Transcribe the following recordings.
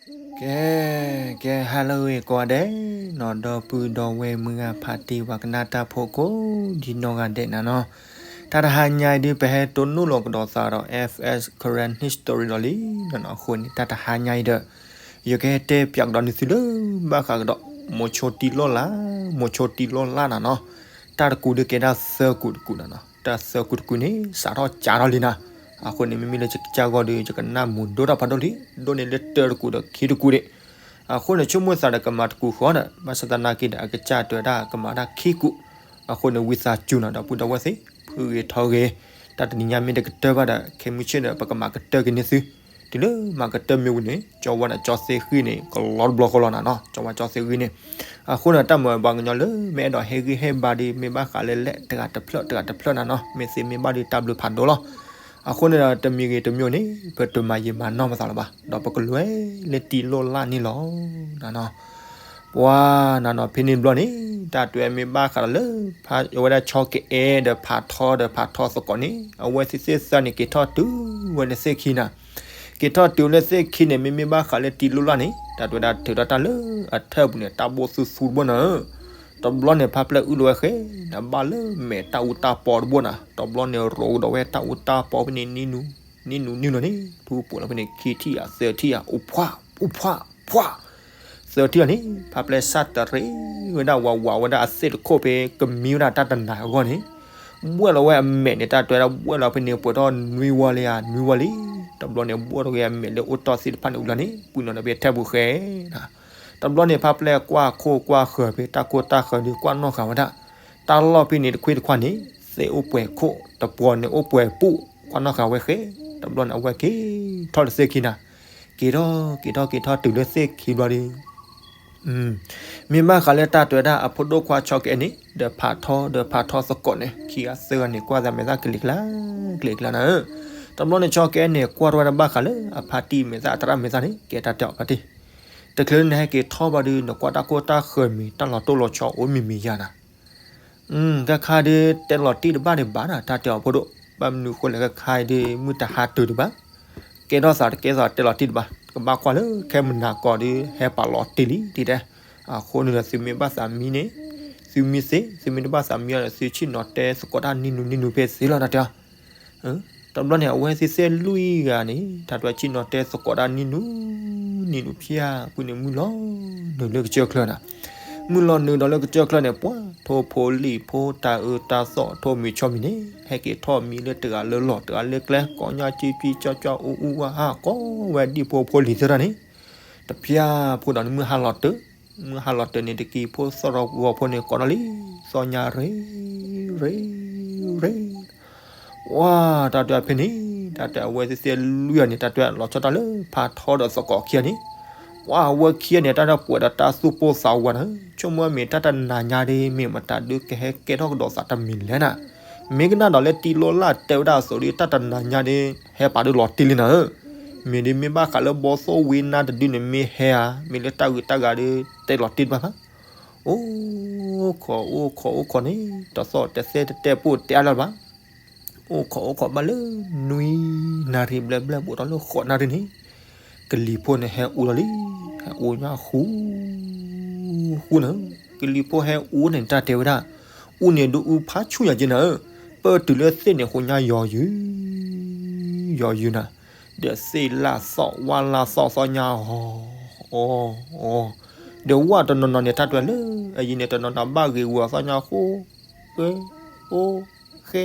ကဲ, ကဲ ဟါလၢအဂ့ၤကိးဂၤဒဲးနီၤ, ဒီပုၢ်ဒီဝဲၢ်မုၢ်ဂၤဖးတံၢ် ပှၤကနၣ်တၢ်ဖိကိးဒံနီၢ်ဂၤဒဲးနၤနီၤ, တၢ်တဟါညါအံၤဒုး ပဟဲတိၢ်နီၣ်လီၤကဒီးသးဒီး F S Karen History ဒီးလံနီၤနီၤ, အဃိန့ၣ် တၢ်တဟါညါအံၤဒီး ယကဟဲတဲပၠးကဒီးန့ၢ်သုလၢ ဘၣ်ဃးကဒီး မိၤဆိတံလိၣ်လၢ်, မိၤဆိတံလိၣ်လၢ်နၤနီၤ, တၢ်တကူးဒုးကဲဒၣ်သၢကူးတကူးနၤနီၤ, တၢ်သၢကူးတကူးန့ၣ် စးထီၣ်ကးထီၣ်လံနၤ, အဃိန့ၣ် မ့မ့ၢ်လၢယကစၢ်ဂီၢ်ဒီး ယကနၣ်မုာ်ဒိၣ်တၢ်ဖးဒိၣ်လံ, ဒိၣ်န့ၢ်လၢတၢတကူးဒီးခံတကူးဒံး, အဃိန့ၣ် ဆိကမိၣ်သးဒီးကမၤတကူးဃီဒီး ဘၣ်ဆၣ်သနာ်က့ဒီး အကစၢ်တဲဝဲဒၣ်ကမၤဒၣ်ခံကူး, အဃိန့ၣ် ဝံသးစူၤနၤ ဒီပုၢ်ဒီဝဲၢ်သ့ၣ် ဖုးဂ့ၤထီဂ့ၤ, တၢ်တနံၤညါမ့ၢ်တကတၢၢ်ဘၣ်ဒီး ခဲမုၢ်ဆ့ၣ်ဒီး ပကမၤကတၢၢ်က့ၤန့ၢ်သု, တုၤလၢမၤကတၢၢ်မ့ၢ်ဝံၤန့ၣ် ကၠီဝါဒီးကၠီသ့ၣ်ဃံန့ၣ် ကလီတဘျီဃီလီၤနၤနီၤ, ကၠီဝါကၠီသ့ၣ်ဃံန့ၣ်, အဃိန့ၣ် တၢ်မၤပှၤကညီလၢ မ့ၢ်အဲၣ်ဒိးဟ့ၣ်ဂံၢ်ဟ့ၣ်ဘါဒီး မ့ၢ်ဘၣ်ဃးလၢလဲၣ် တဂၤတဖျၢၣ် တဂၤတဖျၢၣ်နၤနီၤ, မ့ၢ်သ့မ့ၢ်ဘၣ်ဒီး တၢ်ဘျုးဖးဒိၣ်လီၤ. အဃိန့ၣ်ဒီး တမံၤဂ့ၤတမံၤန့ၣ် ပတမၤယံာ်မၤနီၢ်ပသးလၢၤဘၣ်, ဒီးပကလဲၤလၢတံလိၣ်လၢ်န့ၣ်လီၤနၤနီၤ. ပှၤနၤနီၤ ဖဲန့ၣ်ဘျီန့ၣ် တၢ်တဲမ့ၢ်ဘၣ်ဃးဒီးလၢ ဖး အဝဲဒၣ်ဆီကအဲၣ်ဒီးဖးထီဒီးဖးထီသကိးန့ၣ် အဝဲသ့ၣ်သ့ၣ်သၢန့ၣ် က့ၤထီၣ်တုၤဝဲလၢသ့ၣ်ခံနၤ, က့ၤထီၣ်တုၤလၢသ့ၣ်ခံန့ၣ် မ့မ့ၢ်ဘၣ်ဃးလၢတံလိၣ်လၢ်န့ၣ် တၢ်တဲဝဲဒၣ်ထုးထီၣ်တၢ်လၢအထၢၣ်ပူၤန့ၣ် တၢ်ဘိၣ်သူသူတဘိၣ်နၤဧၢ, တဘျီန့ၣ် ဖါပျဲၢ်အုၣ်လီၤဝဲဃဲ နဘၣ်လၢမဲာ်တၢ်အူတၢ်ပီတဘိၣ်နၤ, တဘျီန့ၣ် ရိးကဒီးဝဲတၢ်အူတၢ်ပီဖဲန့ၣ် နံၣ်နူနံၣ်နူနံၣ်နူန့ၣ် ထူပှဲၤလီၤဖဲန့ၣ် ခံထံၣ်ဧါသၢထံၣ်ဧါ အိၣ်ဖှၣ် အိၣ်ဖှၣ် ဖှၣ် သၢထံၣ်လီၤန့ၣ် ဖါပျဲၢ်စၢ်တရံးဝဲဒၣ်ဝးဝးဝဲဒၣ်အသ့ၣ်တခိၣ်ဖဲကမံဝဲဒၣ်တၢ်တနၤအဂီၢ်န့ၣ် ဘှဲၣ်လီၤဝဲအမဲာ်န့ၣ် တၢ်တဲဝဲဒၣ်ဘှဲၣ်လီၤဖဲန့ၣ် ပှဲၤထီၣ်နွံဝီလံဧါ နွံဝီလံ, တဘျီန့ၣ် ဘှဲၣ်ထီၣ်ဝဲအမဲာ်လၢအိၣ်တီၢ်သ့ၣ်တဖၣ်န့ၣ်အူလီၤန့ၣ် ပှံၢ်နီၤဒီးဖဲထဲပူၤဃဲ တဘျီန့ၣ် ဖါပျဲၢ်ကွၢ်ခိၣ်ကွၢ်ဃၢၤဖဲတၢ်ကိၢ်တၢ်ဃၢၤဒုးကွၢ်နီၣ်ဃာ်ဝဲဒၣ် တၢ်လီၢ်ဖဲန့ၣ်တခွ့တခွါန့ၣ် သ့ၣ်အိၣ်ပှဲၤခိၣ် တပှီၤန့ၣ်အိၣ်ပှဲၤပူၣ် ကွၢ်နီၣ်ဃာ်ဝဲဃဲ, တဘျီန့ၣ် အဝဲက့ၤထီၣ်လၢသ့ၣ်ခံနၤ, က့ၤထီၣ် က့ၤထီၣ် က့ၤထီၣ်တုၤလၢသ့ၣ်ခံဘျီဒီး မ့ၢ်ဘၣ်ဃးလၢတၢ်တဲဝဲဒၣ်အဖိဒိၣ်ခွါဆီကအဲၣ်န့ၣ် ဒီးဖးထီ ဒီးဖးထီသကိးန့ၣ် ခံဂၤသၢဂၤန့ၣ် ကွၢ်သးမဲာ်သၣ်ကလံၤကျါ ကလံၤကျါနၤဧၢ, တဘျီန့ၣ် ဆီကအဲၣ်န့ၣ် ကွၢ်ထီၣ်ဝဲဒၣ်ဘၣ်ဃးလၢအဖါတံၢ်မဲာ်သၣ် အသရၣ်မဲာ်သၣ်န့ၣ် ကဲတၢ်တဲအီၤဖါတံၢ်, တချုးလၢနဟဲက့ၤထီၣ်ဘၣ်ဒီး နကွၢ်တၢ်ကိၢ်တၢ်ဃၢၤမံၤ တၢ်လီၤတိၢ်လီၤဆီအိၣ်မံၤမံၤယါနၤ ခဲခါဒီး တဲလီၤတံၢ်တဘၣ်ဒံးဘၣ်နၤ တၢ်တဲအီၤဖိဒိၣ်, ဘၣ်မနုၤဃိလဲၣ် ခဲခါအံၤဒီး မုၢ်တဟါတုၤဒံးဘၣ်, ကဲထီၣ်သးတကဲထီၣ်သး တဲလီၤတံၢ်တဘၣ်, ကဘၣ်ကွၢ်လၢခဲမုၢ်နၤကီၢ်ဒီး ဟဲပာ်လီၤတံၢ်လံတံၢ်တဲ, အဃိန့ၣ်ဒီး သုမ့ၢ်ဘၣ်သးမံန့ၣ်, သုမံသ့, သုမ့ၢ်တဘၣ်သးမံအီၤဒီး သုဆ့ၣ်နီၤတဲသကိးတၢ်နံၣ်နူနံၣ်နူဖဲသ့လီၤ တၢ်တဲအီၤ တဘျီန့ၣ် အဝဲသ့ၣ်သ့ၣ်လွံၢ်ဂၤန့ၣ် တၢ်တဲဆ့ၣ်နီၤတဲသကိးတၢ်နံၣ်နူ, နံၣ်နူဖျါ, ဖုန့ၣ်မုၢ်လီၤနုာ်လၢကစၢၢ်ချၢနၤ, မုၢ်လီၤနုာ်ဒီးလၢကစၢၢ်ချၢန့ၣ် ပှၤထိၣ်ဖိလံၣ်ဖိ တၢ်အၢတၢ်သီၣ် ထိၣ်မံၤဆီမံၤန့ၣ် ဟဲက့ၤထီၣ်မံလၢတဂၤလၢလီၢ် တဂၤလၢကျဲ ကိးညါကံကံကၠီကၠီအူအူဝါဟါ ကိးဝဲဒံၣ်ဖိဖိလံၤသၢတၢ်န့ၣ် တဖျါဖိဒီးန့ၣ် မုၢ်ဟါလီၤတၢၢ်, မုၢ်ဟါလီၤတၢၢ်န့ၣ် တကံဖိသီၣ်ဒီးဂီၤဖိန့ၣ် ကိးထီၣ်လံ, သီၣ်ညါရ့, ရ့, ရ့, ဝါ, တၢ်တဲဖဲန့ၣ်, တၢ်တဲအဝဲသ့ၣ်သ့ၣ်လွံၢ်ဂၤန့ၣ် တၢ်တဲလီၤဆီတၢ်လၢဖးထီဒီးသကိးခံဂၤန့ၣ်, ပှၤအဝဲခံဂၤန့ၣ် တၢ်တဲပှဲၤဒီးတၢ်သူၣ်ပိၢ်သးဝးနၤ, ဆိကမိၣ်မ့ၢ်တၢ်တနၤညါဒ် မ့ၢ်မတၤဒုးကဟဲကဲထီၣ်ကဒီးသးတမံၤလဲၣ်နၤ, မ့ၢ်ကနၣ်ဒီးလၢတံလိၣ်လၢ်တဲဝဲဒၣ်အသိးဒီး တၢ်တနၤညါဒ် ဟဲပာ်ဒုးလီၤတံၢ်လံနၤဧၢ မ့ၢ်ဒ်မ့ၢ်ဘၣ်ဃးလၢဘီသိၣ်ဝ့နါတဒုန့ၣ် မ့ၢ်ဟဲဧါ, မ့ၢ်လၢတၢ်ဂုၤတၢ်ဂၤဒီး တဲလီၤတံၢ်တဘၣ်ဘၣ်. အိၣ်ခိးအိၣ်ခိးအိၣ်ခိးန့ၣ် တသီၣ်တသဲတတဲပိၢ်တဲအါလၢၤဘၣ်. အိၣ်ခိးအိၣ်ခိးဘၣ်လၢ နွံနၣ်ရံၣ်ဘျဲၣ်ဘျဲၣ် ဘူးထီၣ်လၢဃိးနၣ်ရံၣ်န့ၣ် ကလံၤဖိန့ၣ်ဟဲအူလီၤလံ, ဟဲအူညါဃူ ဃူန့ၣ်, ကလံၤဖိဟဲအူန့ၣ် တၢ်တဲဝဲဒၣ်, အူန့ၣ်ဒုးအူဖးဆူၣ်ယၤက့နၤဧၢ, ပၢၢ်တုၤလၢသ့ၣ်န့ၣ် ဃိညါယီၤယုာ် ယီၤယုာ်နၤ, ဒီးသ့ၣ်လၢ်သီၣ် ဝၣ်လၢ်သီၣ် သီၣ်ညါအီၤ, အီၤ, အီၤ, ဒီးဝၣ်တနီၤနီၤန့ၣ် တၢ်တဲလၢ အယံၤန့ၣ် တနီၤနီၤဘၣ်ဂ့ၤဂီၤသီၣ်ညါဃိ ဃဲ, အိၣ်, ဃဲ,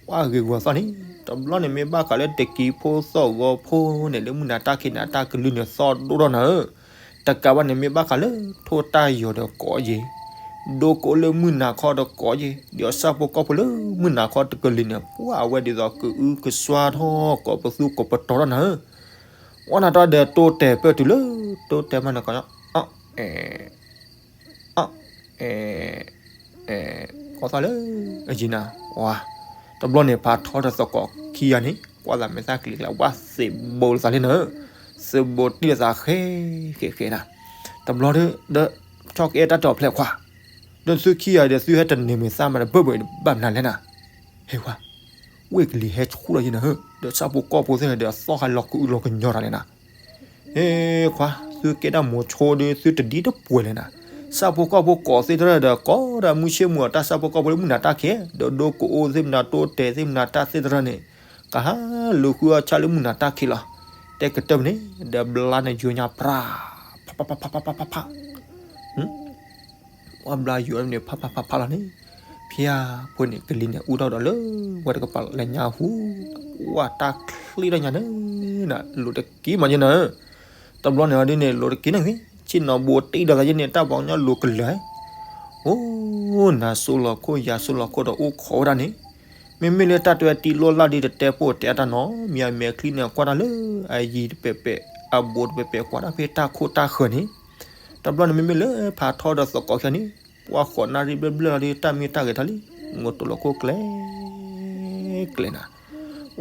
ဝၣ်ဂ့ၤဂီၤသီၣ်န့ၣ်, တဘျီန့ၣ်မ့ၢ်ဘၣ်ဃးလၢတကံဖိသီၣ်ဂီၤဖိန့ၣ် လၢမုၢ်နၤတၢ်ခံးနၤတၢ်ကလုၢ်န့ၣ် သီၣ်ဒိၣ်ထီၣ်နၤဧၢ, တကးဘၣ်န့ၣ် မ့ၢ်ဘၣ်ဃးလၢထိၣ်တၢ်ယီၤဒီးကိးယဲၤ, ဒိကိးလၢမုၢ်နၤခီဒီးကိးယဲၤ, ဒီးဆၣ်ဖိကီၢ်ဖိလၢမုၢ်နၤခီတကလုာ်န့ၣ် ပှၤအဝဲဒ်သိးကအုကစွါထီၣ်ကိးပသူကိးပတီၤထီၣ်နၤဧၢ, ဝဲနၤတၢ်ဒီးတိတဲာ်ပၢၢ်တုၤလၢ တိတဲာ်မးန့ၣ်ကီး, အ အဲ အ အဲ အဲ ကီၢ်သီၣ်လၢ အယံၤနၤ, ဝါ, တဘျီန့ၣ် ဖးထီဒီးသကိးခံဂၤန့ၣ် ကွၢ်သးမဲာ်သၣ်ကလံၤကျါ ဝါ သ့ၣ်ဘိလိာ်သးလံနၤ, သ့ၣ်ဘိတံၢ်လိာ်သးဃဲ ဃဲ ဃဲနၤ, တဘျီဒီး ဒီး ဆီကအဲၣ်တၢ်တဲအီၤဖျဲးခွါ, ဒီးသုခံဂၤဒီးသုဟဲတန့ၢ်မဲာ်သၣ်မးဒီး ဘၢၣ်ဘၢၣ်ဘၣ်မနုၤလဲၣ်နၤ, ဟဲဝါ, ဝ့ၢ်ကလံၤဟဲဆူၣ်လီၤယံၤနၤဧၢ, ဒီးဆၣ်ဖိကီၢ်ဖိသ့ၣ်န့ၣ်ဒီး အသီၣ်ဟးလီၤကအုလီၤကညီၤတၢ်လဲၣ်နၤ, ဟ့ခွါ, သုကဲဒၣ်မိၤဆိဒီး သုတဒ်တပှဲၤလဲၣ်နၤ. ဆၣ်ဖိကီၢ်ဖိကိးသ့ၣ်တဖၣ်ဒီး ကိးဒီးမုၢ်ဆ့ၣ်မုၢ်အီၤ တၢ်ဆၣ်ဖိကီၢ်ဖိလၢမုၢ်နၤတၢ်ခံး ဒီးဒိကိးအိၣ်သ့ၣ်မနၤ တိတဲာ်သ့ၣ်မနၤ တၢ်သ့ၣ်တဖၣ်န့ၣ် ကဟးလူၤဃုအီၣ်ဆၣ်လၢမုၢ်နၤတၢ်ခံးလီၤ. တဲကတၢၢ်န့ၣ် ဒီးဘျါန့ၣ်ယိညါပြၢ် ဖးဖးဖးဖးဖးဖးဖး ဝဲဘျါယိန့ၣ် ဖးဖးဖးဖးလီၤန့ၣ်, ဖၠါဖိန့ၣ် ကလံၤန့ၣ် အူထီၣ်ဒီးလၢ ဝဲတကပၤလီၤ လဲၤညါဟူ, ဝဲတၢ်ချံတၢ်ညါန့ၣ်, လိၤတက့ၢ်မးယဲနၤ, တဘျီန့ၣ်ဒ်န့ၣ် လိၤတက့ၢ်န့ၣ်ဂ့ၤ, ဆ့ၣ်နီၤဘိတ့ဒီးသးယဲန့ၣ် တၢ်ပှၤကညီလိၤကလၢာ်, အိၣ်နၤစိလီၤခိၣ် ယၤစိလီၤခိၣ်ဒီးအိၣ်ခိးဝဲဒၣ်န့ၣ်, မ့မ့ၢ်လၢတၢ်တဲတံလိၣ်လၢ်ဒ်တတဲပိၢ်တဲအတၢ်နီတမံၤ အမဲာ်ချံန့ၣ် ကွၢ်တၢ်လၢအယံၤတပဲာ်ပဲာ် အဘူးတပဲာ်ပဲာ် ကွၢ်တၢ်ဖဲတၢ်ခိၣ်တၢ်ဃၢၤန့ၣ်, တဘျီန့ၣ် မ့မ့ၢ်လၢဖးထီဒီးသကိးခံဂၤန့ၣ် ပှၢ်ဃိးနၣ်ရံၣ်ဘျၢၣ်ဘျၢၣ်လီၤဒီး တၢ်မ့ၢ်တၢ်ဂဲၤထီၣ်လံ, ငိးတိၤလီၤခိၣ်ကျဲ ကျဲနၤ,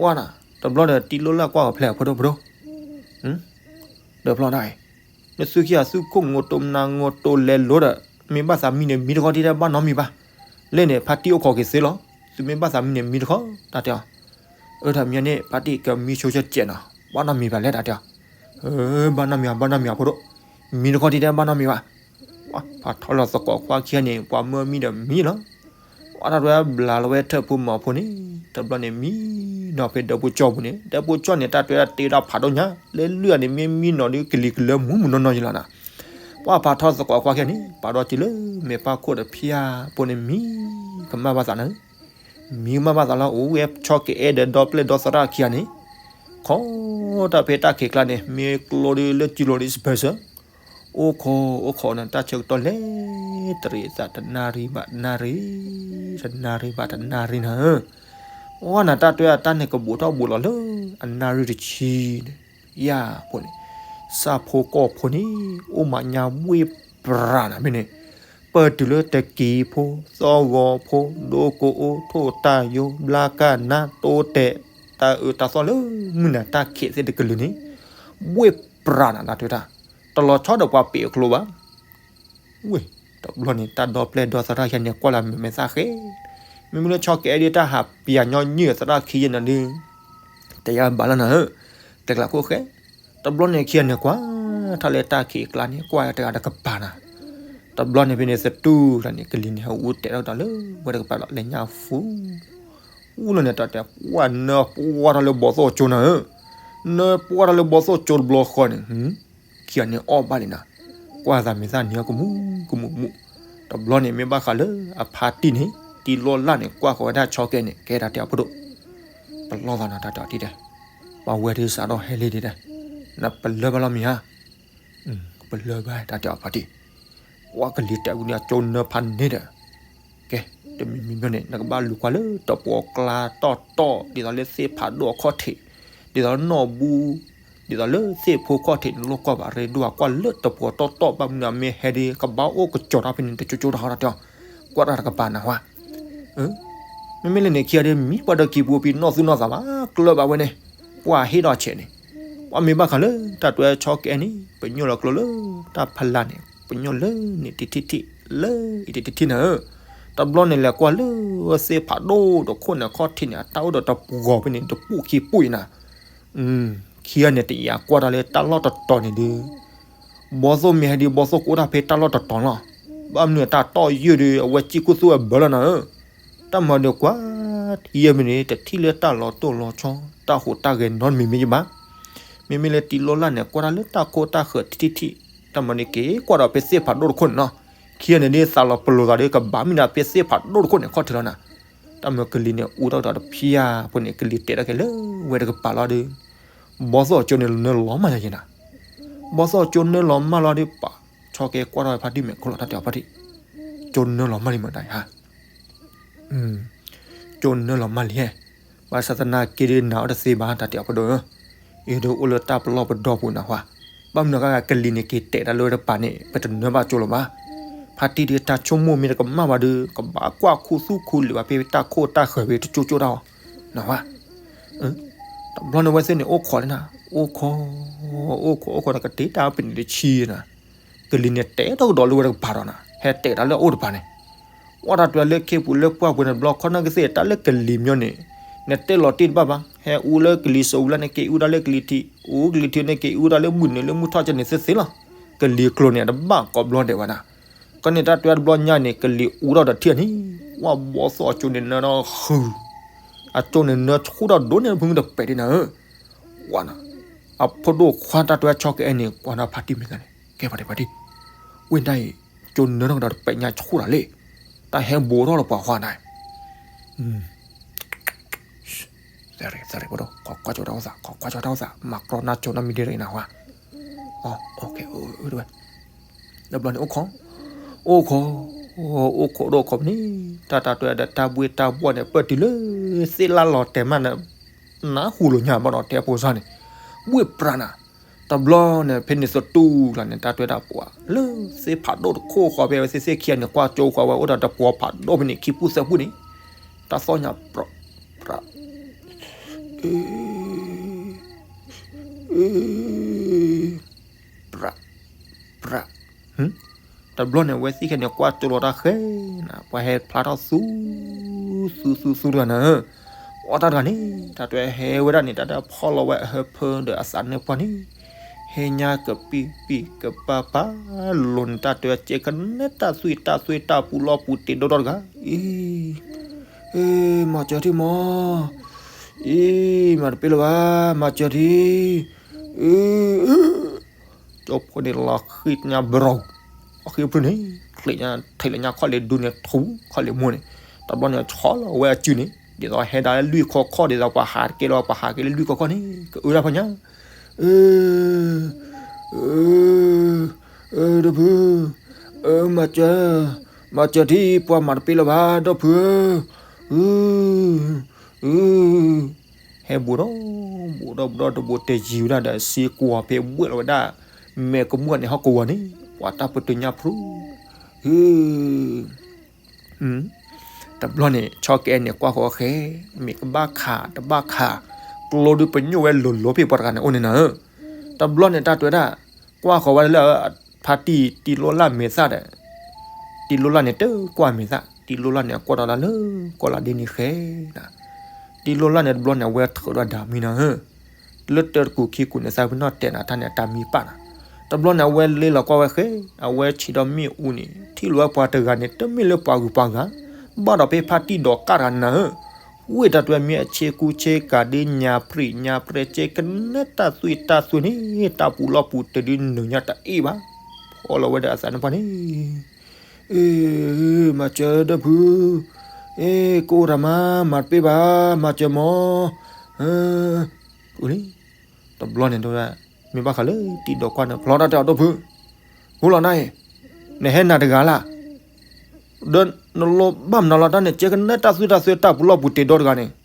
ဝဲနၤ, တဘျီဒီးတံလိၣ်လၢ်ကွၢ်အီၤဖျဲၣ်အဖိဒိၣ်ဖိဒိၣ်, ဒီးဖျီဒၣ်အံၤ, နသုခံဂၤသုခိၣ်ငိးတိၤမနၤငိးတိၤလဲၤလိၤဒီး မ့ၢ်ဘၣ်သးမံန့ၣ် မံတခီဒ်တဲဘၣ်နီတမံၤဘၣ်, လၢန့ၣ် ဖါတံၢ်အိၣ်ခိးက့ၤသ့လီၤ, သုမ့ၢ်ဘၣ်သးမံန့ၣ် မံတခီ, တၢ်တဲအီၤ အၢ တၢ်မံန့ၣ် ဖါတံၢ်ကမံဆိကဲးနီၤ ဘၣ်နီတမံၤဘၣ်လဲၣ် တၢ်တဲအီၤ, ဘၣ်နီတမံၤဘၣ် ဘၣ်နီတမံၤအဖိဒိၣ်, မံတခီဒ်တဲဘၣ်နီတမံၤဘၣ်, ပှၤဖးထီလီၤသကိးခွါခံဂၤန့ၣ် ပှၤမၢမံဒီးမံလီၤ, ပှၤတၢ်တဲဘျါလီၤဝဲထၢၣ်ဖိမၤဖိန့ၣ် တဘျီန့ၣ်မံနီၤဖဲဒၢးဖိကၠီပူၤန့ၣ် ဒၢးဖိကၠီန့ၣ် တၢ်တဲဝဲဒၣ်တ့ဒၣ်ဖးဒိၣ်ညါ လၢလွံၢ်ဂၤန့ၣ် မ့ၢ်မံနီၤဒီးကလံၤကလၢမုၢ်မုၢ်နီၢ်နီၢ်ယလီၤနၤ, ပှၤဖးထီသကိးခွါခံဂၤန့ၣ် ပာ်ဒီးစံးလၢမဲာ်ဖးခိၣ်ဒီးဖၠါဖိန့ၣ် မံကမၣ်ဘၣ်သးနၤ မံကမၣ်ဘၣ်သးလီၤ အိၣ်ဝဲဆီကအဲၣ်ဒီးဒီပျဲၢ်ဒီသရၣ်ခံဂၤန့ၣ်, ခီတၢ်ဖဲတၢ်ခံးကျါန့ၣ် မ့ၢ်ကျိဒီးလၢစုလိၤဒီး စပၢၤစၢၤ, အိၣ်ခိးအိၣ်ခိးန့ၣ် တၢ်ဆၢကတီၢ်လဲၤ တရံးအသးတနၣ်ရံၣ်ဘၣ်တနၣ်ရံၣ်, တနၣ်ရံၣ်ဘၣ်တနၣ်ရံၣ်နၤဧၢ, အဝဲနၤတၢ်တဲအတၢ်န့ၣ်ကဘူးထီၣ်ဘူးလီၤလၢ အနၣ်ရံၣ်တဆံန့ၣ်, ယၤဖိန့ၣ်, ဆၣ်ဖိကီၢ်ဖိန့ၣ် အိၣ်မးညါဘှ့ၣ်ပြးနၤဖဲန့ၣ်, ပၢၢ်တုၤလၢတကံၤဖိ သီၣ်ဂီၤဖိ ဒိကိးအိၣ် ထိၣ်တၢ်ယိ ဘျါကၢ်နါ တိတဲာ် တၢ်အၢတၢ်သီၣ်လၢမုၢ်နၤတၢ်ခံးသ့ၣ်တကလုာ်န့ၣ်, ဘှ့ၣ်ပြးနၤတၢ်တဲတၢ်, တလီၤဆီဒီးပှၤပ့းအကျိဘၣ် ဝ့ၢ်, တဘျီန့ၣ် တၢ်ဒီပျဲၢ်ဒီသရၣ်ခံဂၤန့ၣ် ကွၢ်လၢမဲာ်မဲာ်သၣ်ဃဲ, မ့မ့ၢ်လၢဆီကအဲၣ်ဒ်တၢ်ဟးပျးညီနုၢ်သရၣ်ခံဂၤန့ၣ်ဒီး, တယါဘၣ်လၢနၤဧၢ, ကျဲကျးခိၣ်ဃဲ, တဘျီန့ၣ်ခံဂၤန့ၣ်ကွၢ်, ထီၣ်လၢတၢ်ခံးကျါန့ၣ် ကွၢ်တဂၤတကပၤနၤ, တဘျီန့ၣ်ဖဲန့ၣ်သတူၢ်တၢ်န့ၣ် ကလံၤန့ၣ် ဟဲအူတဲာ်ထီၣ်ဒီးလၢ ဝဲတကပၤဒီးလဲၤညါဖူ အူလီၤန့ၣ် တၢ်တဲကွၢ်နၢပှၢ်ထီၣ်လၢဘီသိၣ်ကၠိနၤဧၢ, နၢပှၢ်ထီၣ်လၢဘီသိၣ်ကၠိတဘျီဃီန့ၣ်, ခံဂၤန့ၣ်အီၣ်ဘၣ်လံနၤ, ကွၢ်သးမဲာ်သၣ်န့ၣ်ကမူၣ်ကမူၣ်ကမူၣ်, တဘျီန့ၣ်မ့ၢ်ဘၣ်ဃးလၢအဖါတံၢ်န့ၣ် တံလိၣ်လၢ်န့ၣ် ကွၢ်ဃီၤဝဲဒၣ်ဆီကဲန့ၣ် ကဲတၢ်တဲအဖိဒိၣ်, ပလီၢ်သးနၤတၢ်တဲအီၤတံၢ်တဲ, ပှၤဝဲဒၣ်စးထီၣ်ဟဲလံဒ်တဲ, နပလၢၢ်ဘၣ်လီၤမ့ၢ်ဧါ ပလၢၢ်ဘၣ်တၢ်တဲအီၤဖါတံၢ်, ကွၢ်ကလံၤတဲာ်ဝံၤန့ၣ် ကၠိနၢဖးန့ၣ်ဒီး, ကဲ, တမံၤမံၤမံၤန့ၣ် နကဘၣ်လူၤကွၢ်လၢတပှီၤကျါတီၢ်တီၢ် ဒ်သိးလၢသ့ၣ်ဖးဒိၣ်အခီၣ်ထံး, ဒ်သိးလၢနီၣ်ဘူ, ဒ်သိးလၢသ့ၣ်ဖိခီၣ်ထံးန့ၣ် လိၣ်ကွၢ်ဘၣ်ရ့ဒိၣ် ကွၢ်လၢတပှီၤတီၢ်တီၢ် ဘၣ်မနုၤမ့ၢ်ဟဲဒ် ကဘၣ်အိၣ်ကစီၤတၢ်ဖဲန့ၣ် တကၠိကၠိတၢ်ဟီတၢ်တဲအီၤ, ကွၢ်တၢ်တကပၤနၢ်ဟူဧါ မ့မ့ၢ်လၢန့ၣ်ခံဂၤဒီး မံပှၤဒီးကံၤပူၤပံၤနီၢ်သူၣ်နီၢ်သးဘၣ် ကျၢၢ်ဘၣ်ဝဲန့ၣ်, ပှၤဟ့ၣ်ဒီးဆဲးန့ၣ်, ပှၤမ့ၢ်ဘၣ်ဃးလၢတၢ်တွဲဆီကဲန့ၣ် ပညိၣ်လီၤကျိလၢတၢ်ဖးလၢ်န့ၣ် ပညိၣ်လၢန့ၣ်တထံၣ်ထံၣ် လၢအံၤတထံၣ်ထံၣ်နၤဧၢ, တဘျီန့ၣ်လဲၤကွၢ်လၢသ့ၣ်ဖးဒိၣ်တခိၣ်န့ၣ် အခီၣ်ထံးန့ၣ် အတၢ်အိၣ်ဒီးတပှီၤဖဲန့ၣ် တပူၤခံပူၤအံၤနၤ ခံဂၤန့ၣ် တယာ်ကွၢ်တၢ်လၢတၢ်လီၢ်တတီၤန့ၣ်ဒီး, ဘီသိၣ်မ့ၢ်ဟဲဒ်ဘီသိၣ်ကအိၣ်တၢ်ဖဲတၢ်လီၢ်တတီၤလီၤ. ဘၣ်မနုၤတၢ်တီၢ်ယုၢ်ဒီး အဝဲစံၣ်ခိၣ်သူၣ်ဝဲဘၢလီၤနၤဧၢ, တၢ်မၤဒီးကွၢ်ထံယဲၢ်မံၤန့ၣ် တထံၣ်လၢတၢ်လီၤတိၢ်လီၤဆီ တၢ်ဟူးတၢ်ဂဲၤနီတမံၤမ့ၢ်ယဘၣ်. မ့မ့ၢ်လၢတံၤလိလၢ်န့ၣ် ကွၢ်တၢ်လၢတၢ်ခိတၢ်ဃၢၤထံထံထံ, တၢ်မၤန့ၣ်က့ၤကွၢ်ဒီးဖဲသ့ၣ်ဖးဒိၣ်တခိၣ်န့ၣ်နီၤ, ခံဂၤန့ၣ်ဒ်သးလီၤပလိာ်သးဒီး ကဘၣ်မ့ၢ်ဒၣ်ဖဲသ့ၣ်ဖးဒိၣ်တခိၣ်န့ၣ် ခီၣ်ထံးလီၤနၤ. တၢ်မၤကလံၤန့ၣ် အူထီၣ်ကဒီးတဖၠၣ်ဖိန့ၣ် ကလံၤတဲာ်ထီၣ်က့ၤလၢဝဲတကပၤလီၤဒီး, ဘီသိၣ်ကၠိန့ၣ်နၢလီၤမၢ်ယၤယဲနၤ. ဘီသိၣ်ကၠိနၢလီၤမၢ်လီၤဒီး ပှၤဆီကဲကွၢ်ထီၣ်ဖါတံၢ်မဲာ်ခိၣ်လီၤ တၢ်တဲအီၤဖါတံၢ်, ကၠိနၢလီၤမၢ်လံမတၤဧါ ကၠိနၢလီၤမၢ်လံ, ဘၣ်ဆၣ်သနာ်က့ဒ်နၤအီၤတသ့ဘၣ် တၢ်တဲအီၤဖါဒိၣ်ဧၢ, အံၤဒ်အိၣ်လၢတၢ်ပလီၢ်ပဒီပူၤနၢ်ဟူဧါ, ဘၣ်မနုၤအဂၤကလံၤန့ၣ်က့ၤတဲာ်တၢ်လၢဝဲတကပၤန့ၣ် ပတနၢဘၣ်ကၠိလၢၤဘၣ်. ဖါတံၢ်ဒ်တၢ်ဆိကမိၣ်မ့ၢ်တကမၣ်ဘၣ်ဒီး ကဘၣ်ကွၢ်ခူသူၣ်ခူလံာ်ဘၣ်ဖဲတၢ်ခိတၢ်ဃၢၤဖဲတကၠိကၠိတၢ်အီၤ နၢ်ဟူဧါ. တဘျီန့ၣ်ဝဲသ့ၣ်န့ၣ် အိၣ်ခိးလၢနၤ, အိၣ်ခိး, အိၣ်ခိး အိၣ်ခိးဒီးကတ့တၢ်ပနံာ်တဆံနၤ, ကလံၤန့ၣ်တဲာ်ထီၣ်ကဒီးလၢဝဲတကပၤဒီးနၤ ဟဲတဲာ်တၢ်လၢအအိၣ်တကပၤန့ၣ်, ကွၢ်တၢ်တွဲလၢခ့ပူၤလၢပှၢ်ပူၤန့ၣ် တဘျီခီနၢ်ကသ့ၣ်တၢ်လၢကလံၤမၠိန့ၣ်, နတဲလီၤတ့ၢ်တဘၣ်ဘၣ်, ဟဲအူလၢကလံၤစိးဝံၤလၢန့ၣ် က့ၤအူဒၣ်လၢကလံၤထံး, အူကလံၤထံးန့ၣ် က့ၤအူဒၣ်လၢမုၢ်နုာ်လၢမုၢ်ထီၣ်ကန့ၣ်သ့သ့လီၤ. ကလံၤကျိၤန့ၣ် တဘၣ်ကိးဘျီဒဲးဝဲဒၣ်. ကန့ၣ်တၢ်တွဲတဘျီညါန့ၣ် ကလံၤအူထီၣ်ဒီးထံၣ်န့ၣ်, ဝဲဘီသီၣ်အကၠိန့ၣ်နၢထီၣ်ဃုာ်, အကၠိန့ၣ်နၢဆူၣ်ထီၣ်ဒိၣ်န့ၣ် ဖုတပဲာ်ဒ်နၤဧၢ, ဝဲနၤ, အဖိဒိၣ်ခွါတၢ်တွဲဆီကအဲၣ်န့ၣ် ကွၢ်ဒီးဖါတံၢ်မ့ၢ်ဂ့ၤန့ၣ် ကဲပှၤတံၢ်ပှၤတံၢ်, ဝဲဒၣ်အံၤ ကၠိနၢထီၣ်ကဒီးတပဲာ်ညါဆူၣ်တၢ်လံ, တၢ်ဟဲဘူးထီၣ်လၢပှၤဃီနၤ သရ့သရ့ဖိဒိၣ် ခီကွၢ်ကၠီတၢ်အိၣ်သး ခီကွၢ်ကၠီတၢ်အိၣ်သး မၤကြီနါကၠိနီတမံၤဒ်အံၤနၤဝဲ, အိၣ်ဝဲ, တဘျီန့ၣ်အိၣ်ခိး, အိၣ်ခိး, အိၣ်ခိးဒိၣ်ခိးန့ၣ်, တၢ်တၢ်တွဲဒီးတၢ်ဘှ့ၣ်တၢ်ဘှီၣ်န့ၣ် ပၢၢ်တုၤလၢသ့ၣ်လၣ်လီၤတဲာ်မးန့ၣ်, နၢ်ဟူလိာ်ညါဘၣ်ဒီးတဲဖိစၢ်န့ၣ်, ဘှ့ၣ်ပြးနၤ, တဘျီန့ၣ် ဖဲန့ၣ်သတူၢ်လီၤန့ၣ် တၢ်တွဲတၢ်ပှၤလၢသ့ၣ်ဖးဒိၣ်တခိၣ်ဃီဖဲဝဲသ့ၣ်သ့ၣ်ခံဂၤန့ၣ် ကွၢ်ကၠိဃီဝဲအိၣ်ဒီးတပှီၤဖးဒိၣ်ဖဲန့ၣ် ခံပူၣ်သၢပူၣ်န့ၣ်, တၢ်သီၣ်ညါပြး, ပြး, ပြး, ပြး, တဘျီန့ၣ် အဝဲသ့ၣ်ခဲန့ၣ် ကွၢ်ကၠိလီၤတၢ်ဃဲနၤ ပှၤဟဲဖျါထီၣ်သူ, သူသူသူတဂၤနၤ, အီၣ်တၢ်တဂၤန့ၣ် တၢ်တွဲဟဲဝဲဒၣ်န့ၣ် တၢ်တဖီၣ်လီၤဝဲအဟၢဖၢဒီးအသးနၢၣ်ပှၢ်န့ၣ်, ဟဲညါကပံၣ်ပံၣ်ကပၤပၤ, လိၤန့ၣ် တၢ်တွဲကဲကနဲတၢ်သွံၣ်တၢ်သွံၣ်တၢ်ပူၤလီၢ်ပူၤတ့ၤဒီဒီတဂၤ, အံၤ, မၤစၢၤထံမီၤ, အံၤ, မၤတပ့ၢ်လၢၤဘၣ်, မၤစၢၤထံ, ကၠိဖိန့ၣ်လီၤဃံညါဘြီၤ, လီၤဃံဖုန့ၣ်, ထံးလၢညါခီၣ်လ့ၣ်ဒူန့ၣ် ထူခီၣ်လ့ၣ်မိၢ်န့ၣ်, တဘျီန့ၣ်ဆီလီၤဝဲအစုန့ၣ် ဒ်သိးဟဲဒၣ်လၢလွံၢ်ခီခီၣ် ဒ်သိးပှၤဟးတကဲလၢၤ ပှၤဟးက့ၤလၢလွံၢ်ခီခီၣ်န့ၣ် ကအၢဒၣ်ဖီညါ, အၢ အၢ ဒီပုၢ်, အၢ မၤစၢၤ, မၤစၢၤထံ ပှၤမၤတပ့ၢ်လၢၤဘၣ် ဒီပုၢ်ဧၢ, အၢ အၢ, ဟဲဘူးဒီး, ဘူးဒီးဘူးဒီးတဘူးတယံၤဝဲဒၣ်ဒီး စ့ကွီၤဖဲဘှဲၣ်လီၤဝဲဒၣ်, မဲာ်ကမူၣ်န့ၣ်ဟီၣ်ကဝီၤန့ၣ် ပှၤတၢ်ပတုာ်ညါဖျိ, အၢ တဘျီန့ၣ် ဆီကအဲၣ်န့ၣ် ကွၢ်ဃီဃဲ, မ့ၢ်ကဘၣ်ခးတဘၣ်ခး, ကျိဒုးပညိၣ်ဝဲလိၤလိၤဖဲပှၤတဂၤန့ၣ်အိၣ်န့ၣ်နၤဧၢ, တဘျီန့ၣ် တၢ်တွဲဒၣ်, ကွၢ်ဃီဝဲလၢ ဖါတံၢ်တံၤလိၢ်လၢ်မဲာ်သၣ်ဒီး, တံၤလိၢ်လၢ်န့ၣ်တကွၢ်မဲာ်သၣ်, တံၤလိၢ်လၢ်န့ၣ် အကွၢ်ဒီးလၢလၢကီၢ်လၢ်ဒ့န့ၣ်ဃဲနၤ, တံၤလိၢ်လၢ်န့ၣ်တဘျီန့ၣ် အဝဲထုးဒီးတၢ်မံနၤဧၢ လၢတၢတကူာ်ခံကူာ်န့ၣ် သးပ့ၤနီၣ်တဲာ်နၤတၢ်န့ၣ် အတၢ်မံပာ်နၤ, တဘျီန့ၣ် အဝဲလ့လီၤကွၢ်ဝဲဃဲ, အဝဲဆံးဒီးမ့ၣ်အူန့ၣ် ထံၣ်လီၤဝဲပှၤတဂၤန့ၣ် တမ့ၢ်လၢပှၤဂုၤပှၤဂၤ, ဘၣ်ဒီးဖဲဖါတံၢ်ဒီးကၢ်တဂၤနၤဧၢ, ဝ့ၢ်တၢ်တွဲမ့ၢ်အဆ့ကူဆ့ကၤဒ်ညါပြံးညါပြဲကဲကနဲတၢ်သွံၣ်တၢ်သွံၣ်န့ၣ် တၢ်ပူၤလီၢ်ပူၤတ့ၤဒုးနုာ်ညါတအ့ၣ်ဘၣ်, ဖီၣ်လီၤဝဲဒီးအသးနၢၣ်ပှၢ်န့ၣ် အ့ မၤစၢၤဒီပုၢ်, အ့ ကအိၣ်တၢ်မး မၤတပ့ၢ်ဘၣ်, မၤစၢၤမီၤ, လံ, တဘျီန့ၣ် မ့ၢ်ဘၣ်ဃးလၢတံၤဒီးကွၢ်န့ၣ် ဖျီတၢ်တဲအီၤဒီပုၢ်, ဟူလီၤနၤအံၤ, နဟဲနၤတဂၤလၢ်, ဒီးနလိၣ်ဘၣ်မနုၤလီၤတၢ်န့ၣ် ကဲကနဲတၢ်သွံၣ်တၢ်သွံၣ်တၢ်ပူၤလီၢ်ပူၤတ့ၤဒီတဂၤန့ၣ်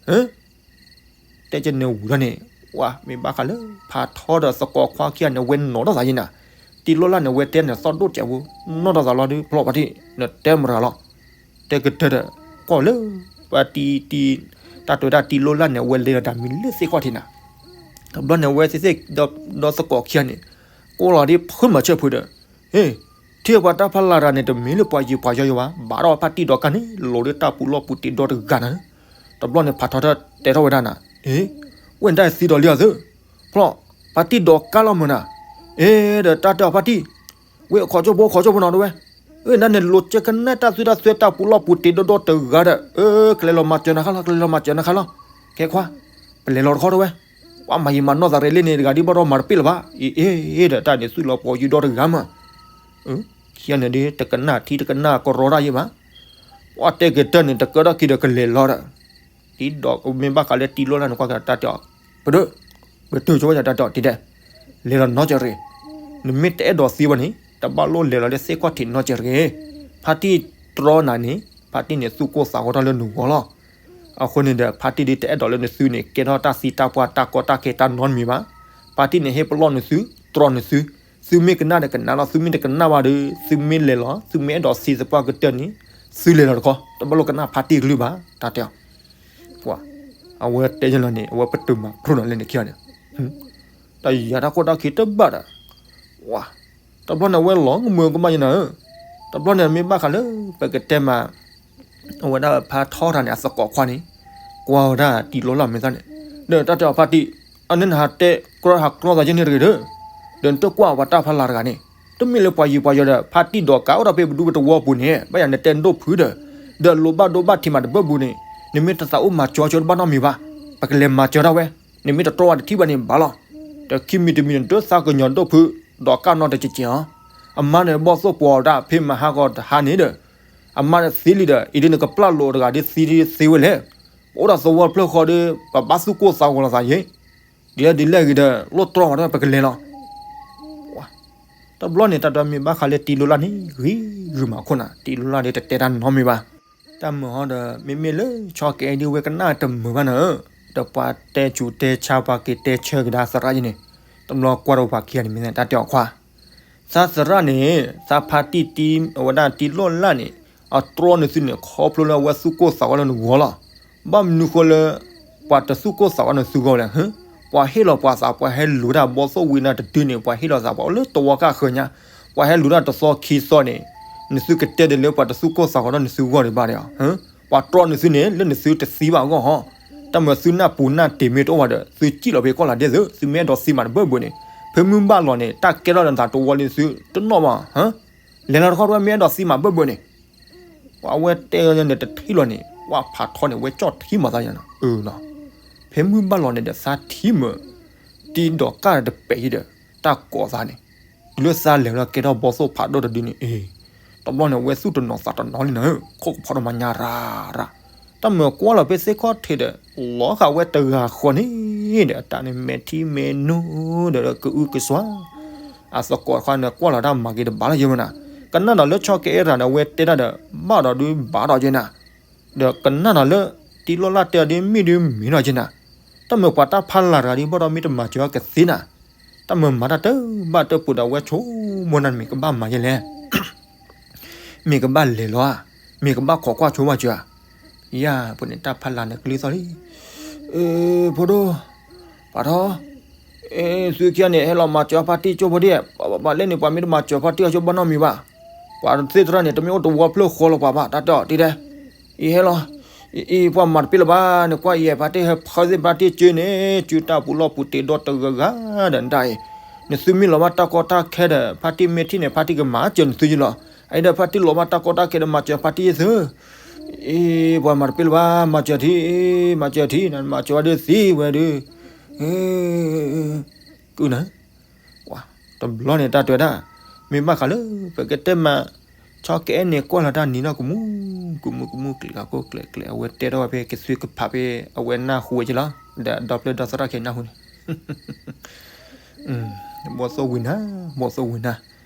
တဲကန့ၣ်ဝံၤဒီးန့ၣ်, ဝဲ မ့ၢ်ဘၣ်ဃးလၢဖးထီဒီးသကိးခွါခံဂၤန့ၣ် ဝဲနီၢ်ထီၣ်သးယံၤနၤ, တံၤလိၢ်လၢ်န့ၣ် ဝဲတဲန့ၣ်သီၣ်ဒိၣ်စဲးဖိ, နီၢ်ထီၣ်သးလီၤဒုး ဖျီပှၤထံၣ် နတဲမတၤလီၤ, တဲကတၢၢ်ဒီး ကွၢ်လၢ ပှၤတံၤတံၤ တၢ်တဲဝဲဒၣ်တံၤလိၢ်လၢ်န့ၣ် အဝဲလဲၤလီၤတၢ်မံၤလၢသ့ၣ်ခီၣ်ထံးနၤ, တဘျီန့ၣ် အဝဲသ့ၣ်သ့ၣ်ဒီးသကိးခံဂၤန့ၣ် ကိးလီၤဒ်ဖုမၤဆၢဖုဒီး ဟ့ၣ်, ထံၣ်ပှၤတၢ်ဖးလၢ်တၢ်န့ၣ် တမ့ၢ်လၢပှၤယံၤပှၤယီယီဘၣ်, ဘၣ်ဒီးဖါတံၢ်ဒီးကၢ်န့ၣ် လိၤဒုးတၢ်ပူၤလီၢ်ပူၤတ့ၤဒီတဂၤနၤ, တဘျီန့ၣ် ဖးထီထၢၣ်တဲထီၣ်ဝဲဒၣ်နၤ, အ့, ဝဲန့ၣ်တၢ်သံဒီးလံအီၤသု, ဖျီ, ဖါတံၢ်ဒီးကၢ်လီၤမုာ်နၤ, အ့, ဒီးတၢ်တဲအီၤဖါတံၢ်, ဝဲအခီၣ်ကၠိဖိ ခီၣ်ကၠိဖိနီၤတဝဲ, အ့ နၤန့ၣ်လိၤကဲကနဲတၢ်သွံၣ်တၢ်သွံၣ်တၢ်ပူၤလီၢ်ပူၤတ့ၤဒီဒီတဂၤဒီး, အ့ ကလဲၤလီၤမၤစၢၤနၤခါလီၤ ကလဲၤလီၤမၤစၢၤနၤခါလီၤ, ခဲခွါ, ပလဲၤလီၤတခီတဝဲ ပှၤမၤယံၤမၤနီၢ်သးရ့လံန့ၣ်တဂၤဒ်ဘၣ်ဒီးမၤတပ့ၢ်လၢၤဘၣ်, အ့ အ့ ဒီးတၢ်န့ၣ် သုးလီၤပှီၤယူၤဒီတဂၤမး, ခံဂၤန့ၣ်ဒ် တကနၣ်ထံတကနၣ်ကရီတၢ်ယံၤဘၣ်, ပှၤတဲကတၢၢ်န့ၣ် တကၢထီၣ်ခံဒီးကလဲၤလီၤဒီး, တံၤဒီးမ့ၢ်ဘၣ်ဃးလၢတံၤလိၢ်လၢ်န့ၣ် ကွၢ်က့ၤတၢ်တဲအီၤ, ပဒိၣ်, ပတုာ်ဆိဝဲဒၣ်တၢ်တဲအီၤတံၤဒဲး, လဲၤလီၤနီတစဲးရ့ၣ်, နမ့ၢ်တအဲၣ်ဒိးသံဘၣ်န့ၣ် တဘၣ်လိၣ်လဲၤလီၤလၢသ့ၣ်ခီၣ်ထံးနီတစဲးရ့ၣ်, ဖါတံၢ်တြီနၤန့ၣ် ဖါတံၢ်န့ၣ်သူၣ်ကိၢ်သးဂီၤထီၣ်လၢနဂီၢ်လီၤ. အဃိန့ၣ်ဒီး ဖါတံၢ်ဒ်တအဲၣ်ဒိးလၢနသုန့ၣ် ကဲထီၣ်တၢ်သံတၢ်ပှၢ်တၢ်ကီတၢ်ခဲတၢ်နီတမံၤဘၣ်. ဖါတံၢ်န့ၣ်ဟ့ၣ်ပလီၢ်နသု, တြီနသု, သုမ့ၢ်ကနၣ်ဒီးကနၣ်လီၤ, သုမ့ၢ်တကနၣ်ဘၣ်ဒီး သုမ့ၢ်လဲၤလီၤ, သုမ့ၢ်အဲၣ်ဒိးသံသပှၢ်ကတၢၢ်န့ၣ် သုလဲၤလီၤတခီ, တဘၣ်လိၣ်ကနၣ်ဖါတံၢ်ကလုၢ်ဘၣ်, တၢ်တဲအီၤ. ပှၤ, အဝဲတဲယလီၤန့ၣ် အဝဲပတုာ်မၤဖျိနီၤလၢန့ၣ်ခံဂၤန့ၣ်, တၢ်ယၤတၢ်ခိၣ်တၢ်ခံတဘၣ်ဒီး, ပှၤ, တဘျီန့ၣ်အဝဲလီၤမုာ်ကမၣ်ယနၤဧၢ, တဘျီန့ၣ်မ့ၢ်ဘၣ်ဃးလၢ ပကတဲမး အဝဲဒၣ်ဖါထီတၢ်န့ၣ် အသကိးခွါန့ၣ်, တ ကွၢ်ဝဲဒၣ်တံၤလိၣ်လၢ်မဲာ်သၣ်န့ၣ်, ဒီးတၢ်တဲအီၤဖါတံၢ်, အန့ၣ်နဟးတဲကြီဟးကြီသးယဲၢ်န့ၣ်တဂ့ၤဒီး, ဒီးနတကွၢ်ပှၤတၢ်ဖီလာ်တဂၤန့ၣ်, တမ့ၢ်လၢပှၤယံၤပှၤယီၤဒီး ဖါတံၢ်ဒီးကးအိၣ်ဒီးဖဲပဒူပသဝီပူၤန့ၣ် ဘၣ်ယၤနတဲဒိၣ်ဖုဒီး, ဒီးလိၣ်ဘၣ်ဒိဘၣ်ထံးမးတဘၢၣ်ပူၤန့ၣ်, နမ့ၢ်တသးအိၣ်မၤစၢၤဆိတဘၣ်နီတမံၤဘၣ်, ပကလဲၤမၤစၢၤတၢ်ဝဲ, နမ့ၢ်တတြီဝဲတထံၣ်ဘၣ်န့ၣ်ဘၣ်လီၤ, ဒီးခံမံၤတမံၤန့ၣ် ဒိသးကညီၤဒိၣ်ဖု, ဒီးကၢ်နီတကဲးကဲးအီၤ, အမါန့ၣ်ဘီၣ်သိၣ်ပှီၤဒၣ်ဖဲမဟါဂီၤတဟါန့ၣ်ဒီး အမါန့ၣ်သံလံဒီး အံၤဒ်နကပျၢ်လိာ်တဂၤဒ်သံဒ်သ့ဝဲလဲၣ်, ပအိၣ်ဒီးသဝီဖျၢၣ်ဃီဒီး ပဘၣ်သူၣ်ကိၢ်သးဂီၤလိာ်သးယဲၢ်, ဒ်လဲၣ်ဒ်လဲၣ်ဂ့ၤဒီး လိၣ်တြီဝဲဒၣ်ပကလဲၤလီၤ. တဘျီန့ၣ် တၢ်ဒွးမ့ၢ်ဘၣ်ဃးလၢတံၤလိၣ်လၢ်န့ၣ် ဂ့ၤဂုာ်မးခိၣ်နၤ တံၤလိၣ်လၢ်ဒီးတတဲတၢ်နီတမံၤဘၣ်. တၢ်မုာ်ဟီဒီး မ့မ့ၢ်လၢဆီကအဲၣ်ဒ်ဝဲကနၣ်တမုာ်ဘၣ်နၤဧၢ, ဒီးပှၤတဲစူၤတဲဆါပှၤက့ၤတဲဆၢကဒါသရၣ်ယဲၢ်န့ၣ်, တဘျီကွၢ်ဒီးပှၤခံဂၤန့ၣ်မ့ၢ်တၢ်တဲအီၤခွါ သးသရၣ်န့ၣ် သးဖါတံၢ်တံၤ အဝဲဒၣ်တံၤလိၣ်လၢ်န့ၣ် အတြီနသုန့ၣ် ခီဖျိလၢအဝဲသူၣ်ကိၢ်သးဂီၤလၢနဂီၢ်လီၤ. ဘၣ်မနုၤဃိလၢ ပှၤတသူၣ်ကိၢ်သးဂီၤနသုဂီၢ်လဲၣ်, ဟၢ, ပှၤဟ့ၣ်လီၤပှၤသး ပှၤဟဲလူၤတၢ်ဘီၣ်သိၣ်ဝံၤနၤတဒုန့ၣ် ပှၤဟ့ၣ်လီၤသးပှၤအိၣ်လၢတဝီကၢ်ဃၢၤညါ, ပှၤဟဲလူၤတၢ်တသီခံသီန့ၣ် နသုကတဲဒ်လၢပှၤတသူၣ်ကိၢ်သးဂီၤဒီးနသုဂီၢ်ဒံးဘၣ်ဒီး, ဟၢ, ပှၤတြီနသုန့ၣ် လၢနသုတသံဘၣ်အဂီၢ်ဟီ, တၢ်မၤသုနၢ်ပူၤနၢ်တ့ၤမ့ၢ်တအိၣ်ဘၣ်ဒီး သုစံၣ်လီၤဖဲကီၢ်လၤဒဲသု, သုမ့ၢ်အဲၣ်ဒိးသံမးတဘၢၣ်ဘၢၣ်န့ၣ်, ဖဲမုၢ်ဘၣ်လီၤန့ၣ် တၢ်ကဲထီၣ်နသးတဝီလံသုတနီၣ်ဘၣ်, ဟၢ, လဲၤလီၤတခီတဝဲမ့ၢ်အဲၣ်ဒိးသံမးဘၢၣ်ဘၢၣ်န့ၣ်, ပှၤဝဲတဲန့ၣ်တထံၣ်လီၤန့ၣ် ပှၤဖးထီန့ၣ် ဝဲကၠီၣ်ထံမးသးယၤန့ၣ်, အၢလီၤ, ဖဲမုၢ်ဘၣ်လီၤန့ၣ်ဒီးသးထံၣ်မး, တံၤဒီးကၢ်တပဲာ်အံၤဒီး တၢ်ကိးသးန့ၣ်, တုၤလၢသးလဲၤလီၤကဲထီၣ်ဘီၣ်သိၣ်ဖးဒိၣ်တဒုန့ၣ်, အ့, တဘျီန့ၣ် ဝဲသူၣ်တနီၤသးတနီၤလံနၤ, ခိၣ်ကဖီတမၤညါရၤရၤ, တၢ်မၤကွၢ်လီၤဖဲသ့ၣ်ခီၣ်ထံးဒီး လီၤဃာ်ဝဲတဂၤဃီန့ၣ်ဒီး အတၢ်န့ၣ်မဲာ်ထံမဲာ်နိဒီးကကအုကစွါ အသကိးတခီန့ၣ် ကွၢ်လီၤတၢ်မၤက့ၤတဘၣ်လၢယဲၢ်မနၤ, ကနၣ်ဒီးလၢဆီကအဲၣ်ရၤဒီး အဝဲတဲတၢ်ဒီး ဘၣ်ဒီးဒုးဘၣ်ဒီးယဲၢ်နၤ, ဒီးကနၣ်ဒီးလၢ တံၤလိၣ်လၢ်တဲအီၤဒ်မ့ၢ်ဒ်မ့ၢ်နီၤယဲၢ်နၤ, တၢ်မၤပှၤတၢ်ဖီလာ်တဂၤဒ်ဘၣ်ဒီးမ့ၢ်တမၤစၢၤအီၤကသ့နၤ, တၢ်မၤမၤတၢ်တဘၣ်တပူၤဒီး အဝဲဆိကမိၣ်နၤ မ့ၢ်ကဘၣ်မၤယဲၢ်လဲၣ် မ့ၢ်ကဘၣ်လဲၤလီၤဧါ, မ့ၢ်ကဘၣ်ခိးကွၢ်ဆိဝဲစၢၤဧါ, ယၤပှၤန့ၣ်တၢ်ဖီလာ်န့ၣ်ကလုၢ်သီၣ်လံ, ဖိဒိၣ်, ပှၤထီ, သုခံဂၤန့ၣ် ဟဲလီၤမၤစၢၤဖါတံၢ်ကၠိဖိဒ်, ပှၤလဲၣ်န့ၣ် ပှၤမ့ၢ်တမၤစၢၤဖါတံၢ်အကၠိဘၣ်နီတမံၤဘၣ်, ပှၤသ့ၣ်သရၣ်န့ၣ် တမ့ၢ်အိၣ်တဝီဖျၢၣ်ဃီလီၤပှၤဘၣ် တၢ်တဲအီၤတံၤတဲ, အံၤဟဲလီၤ, အံၤ ပှၤမၤတပ့ၢ်လၢၤဘၣ်, နကွၢ်အံၤ ဖါတံၢ်ဟဲဖီသ့ၣ်ဖါတံၢ်ကၠိန့ၣ် ကၠိတၢ်ပူၤလီၢ်ပူၤတ့ၤဒီတဂၤဂၤဒီးနတၢ်အံၤ, နသုမ့ၢ်လီၤဘၣ်တၢ်ကီတၢ်ခဲဒီး ဖါတံၢ်မ့ၢ်ထံၣ်န့ၣ် ဖါတံၢ်ကမၤစၢၤနသုယလီၤ, အံၤဒီးဖါတံၢ်လီၤဘၣ်တၢ်ကီတၢ်ခဲဒီးမၤစၢၤဖါတံၢ်ယသု, အံၤ ပှၤမၤတပ့ၢ်လၢၤဘၣ် မၤစၢၤထံ, မၤစၢၤထံ နမၤစၢၤဝဲဒုးသံဝဲဒုး, ကုၢ်နၤ တဘျီန့ၣ်တၢ်တဲဝဲဒၣ်, မ့ၢ်ဘၣ်ဃးလၢ ပကတဲမး, ဆီကအဲၣ်န့ၣ်ကွၢ်လီၤတၢ်နံၤနီၢ်ကမူ, ကမူကမူကျဲၤကကိၢ်ကျဲၤကျဲၤ အဝဲတဲထီၣ်ဝဲဖဲကသွံကဖးဖဲအဝဲနၢ်ဟူဝဲက့လီၤ, ဒီးဒီဖျၢၣ်ဒီသရၣ်ခဲအံၤနၢ်ဟူန့ၣ် ဘီၣ်သိၣ်ဝံၤနၤ, ဘီၣ်သိၣ်ဝံၤနၤ,